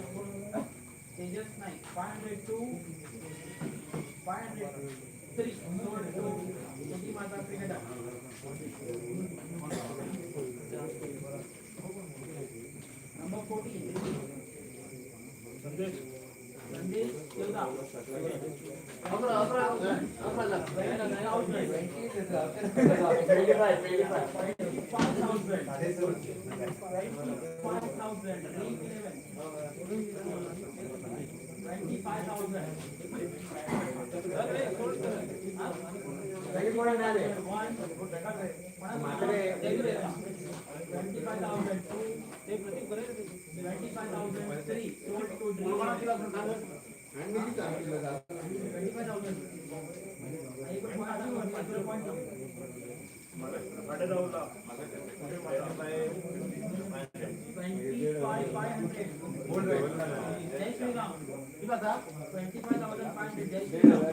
Tejas Naik. 502. 503. Sold to Suki Mata cricketer. Number 14. Sandesh Tilda. 25,000. 25,000. Dream 11. 25,000. One. 25,000. Two. 25,003. Sold to Dream 11. 25,000. 25,500. Jai Shri Ram. 25,500. Jai Shri Ram.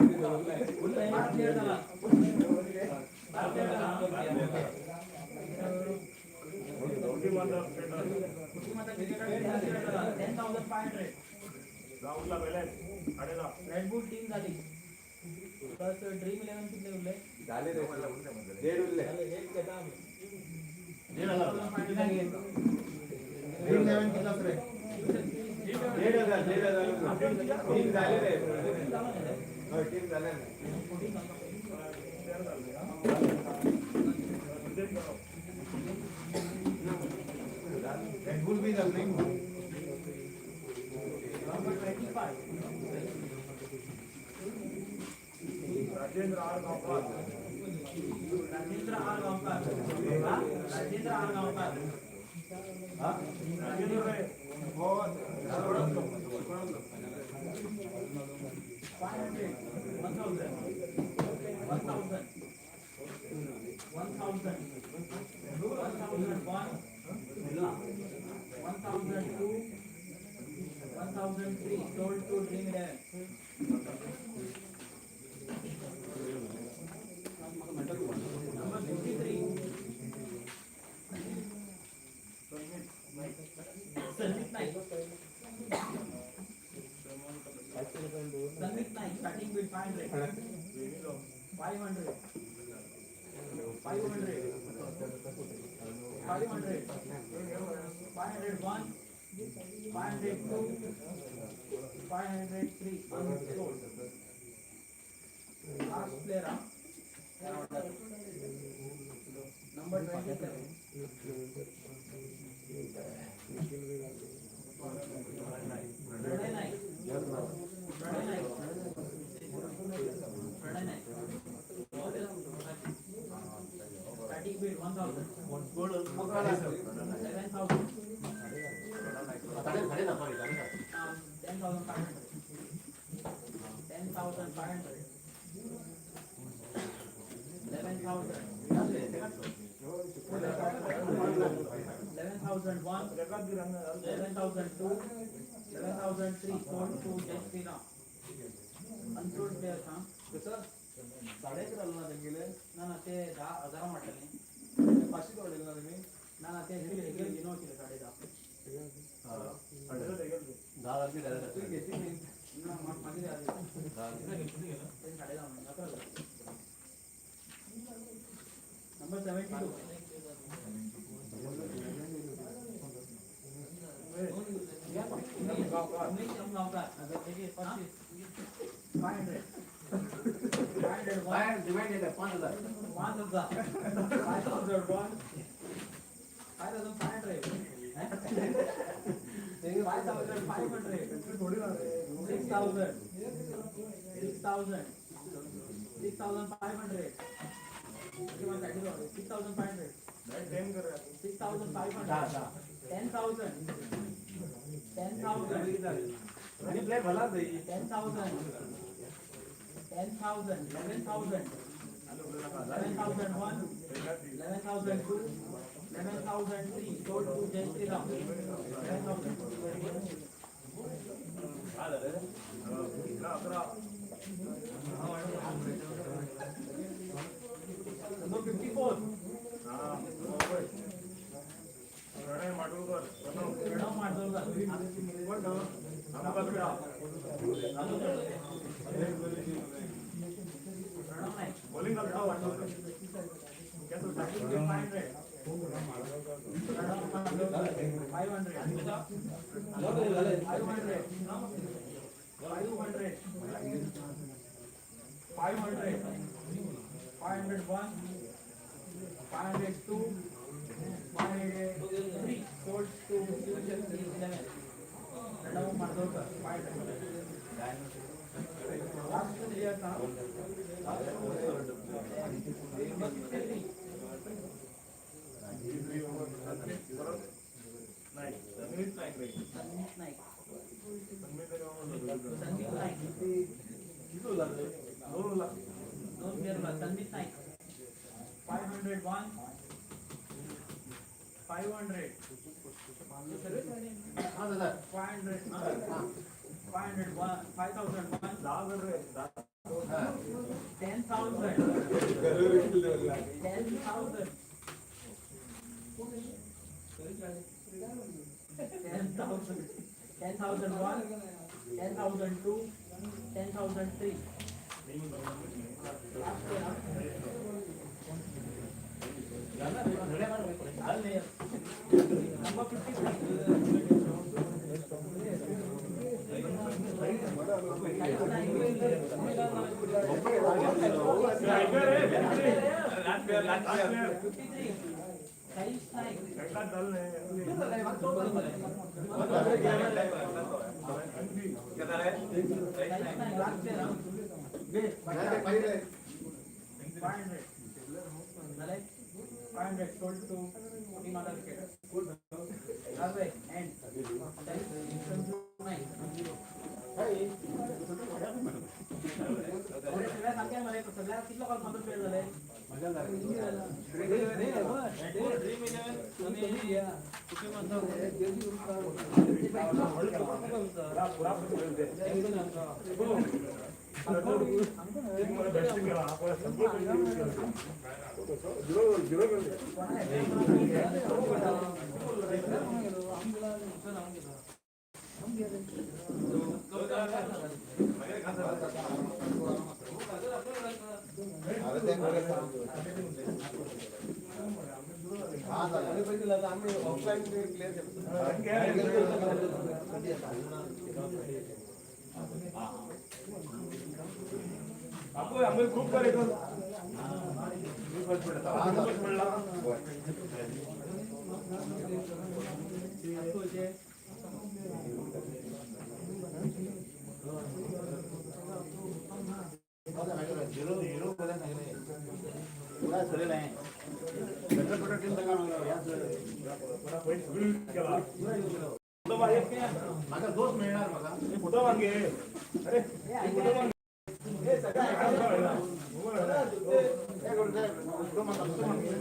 बारा player झाला. 12 player झाला. माता cricketer झाला. 10,500. Red Bull team झाली. Plus dream 11 कितले उरले? झाले रे, देड उरले. ड्रीम इलेव्हन कितलाच रे? 1,500, 1,500 उरले. टीम झाले रे. हय, टीम झाले ना. रेडबुल बी झालं नाही. Number 25. Rajendra R Gaonkar. Rajendra R Gaonkar. हा? Rajendra are Gaonkar. Rajendra रे. 500, 1,000, 1,000, 1,000, 1,001, 1,002, 1,003, sold to Dream 11. Number 63. Sandeep Naik. Sandeep Naik, starting with 500. 500. 500. 500. 501. 502. 503. Unsold. Last player, huh? Number 27. Pranay Naik. Pranay Naik. Pranay Naik. Starting bid 1000. 11,000. साडे साडे धा, sorry, साडे सात. 10,500. 10,500. 11,000. 11,001. 11,002. 11,003. Sold to Jai Shri Ram. Unsold players, huh? साडे एक जालो ना तेंगेले? ना ना, ते 10,000 म्हटलें. पांचशे वाडयले ना तेमी? ना ना, ते एक्चुअली घेवन वचले 10,500. 10,000 बी डायरेक्ट. तुवें घेतली न्ही. ना, मागीर 10,500 11,000. नंबर 72. गांवकार. 500. 501. डिमांड येता 5,000. 5,000. 5,001. 5,500. 5,500. 6,000. 6,000. 6,500. 6,500. 6,500. 10,000. 10,000. आनी प्लेयर भला जाई. 10,000. 10,000. 11,000. 11,001. 11,002. 11,003. Sold to Jai Shri Ram. 11,000. Number 54. Pranay Madulkar. Pranav Madolkar. Pranav Naik. Bowling करता. 500. Pranav Madolkar. 500. 500. 500. 500. 501. 502. 503. Sold to 11. Pranav Madolkar. 500. Last player now. Number 63. Naik, Sangeet Naik रे. Sandeep Naik. Sandeep Naik. दोन player Sandeep Naik. 501. 500. 5,000. 500. 501. 5,001. 10,000 रे. 10,000. 10,000. 10,000. 10,001. 10,002. 10,003. Last player, huh? Number 53. Last player, last player. 53. Saish Naik. एकाच झालं नाही. Saish Naik, last player, huh? 500. झाले? 500 sold to Team Mata Wicket. Last end. Sanju Naik. अरे सगळ्या सारखे मरे, सगळ्या कितलो कॉल कंप्लीट प्लेयर झाले? ड्रीम इलेव्हन आम्ही ऑफलाईन प्लेयर. बापू, आम्ही ग्रुप कर एक. पडला. सगळे आहे. बेटर बेटर टीम तांकां मेळ्ळो. ह्याच केला म्हाका दोश मेळणार म्हाका. फोटो मागे. अरे हे करून ते तो म्हाका दुसरो मागता.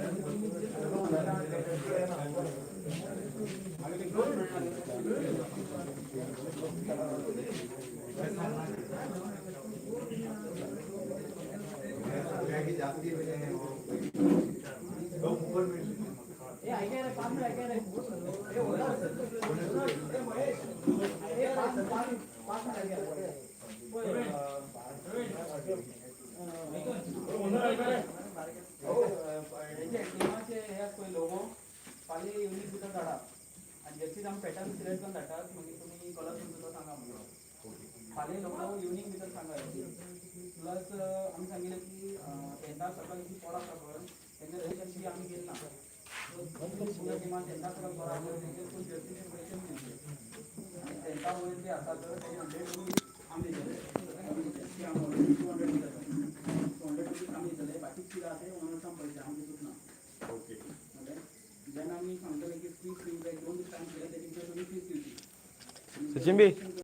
म्हाका ते दोश मेळणार. जास्ती हे ऐकाय रे, 5 मिनिट ऐकाय रे. हे होणार. हे महेश, हे पाच पाच पाच मिनिट ऐकाय रे. पळय, हेजे टिमाचे हे आसा पळय लोगो फाल्यां युनीक भितर धाडा आनी जर्सीज आमी पॅटर्न सिलेक्ट करून धाडटात, मागीर तुमी कलर खंयचो तो सांगा मागीर. फाल्यां लोगो युनीक भितर सांगा. प्लस आमी सांगिल्लें की टेंथा सकयल जी पोरां आसा पळय तेंचे रजिस्ट्रेशन फी आमी घेयला ना. सो टिमान टेंथा सकयल पोरां आसा पळय तेंचे फूल जर्सीचे पयशे मेळटले आनी टेंथा वयर जे आसा तर तेजे 100 रुपीज आमी दितले. ती आमी ऑलरेडी 200 दितले, 200 रुपीज आमी दितले. बाकी कितें आसा ते ओनर्सान पयशे आमचे दिवंक ना. ओके. ओके, जेन्ना आमी सांगतले की फीस दिवंक जाय, 2 दीस टायम दिले, तेजे भितर तुमी फीस दिवची. सचिन बी.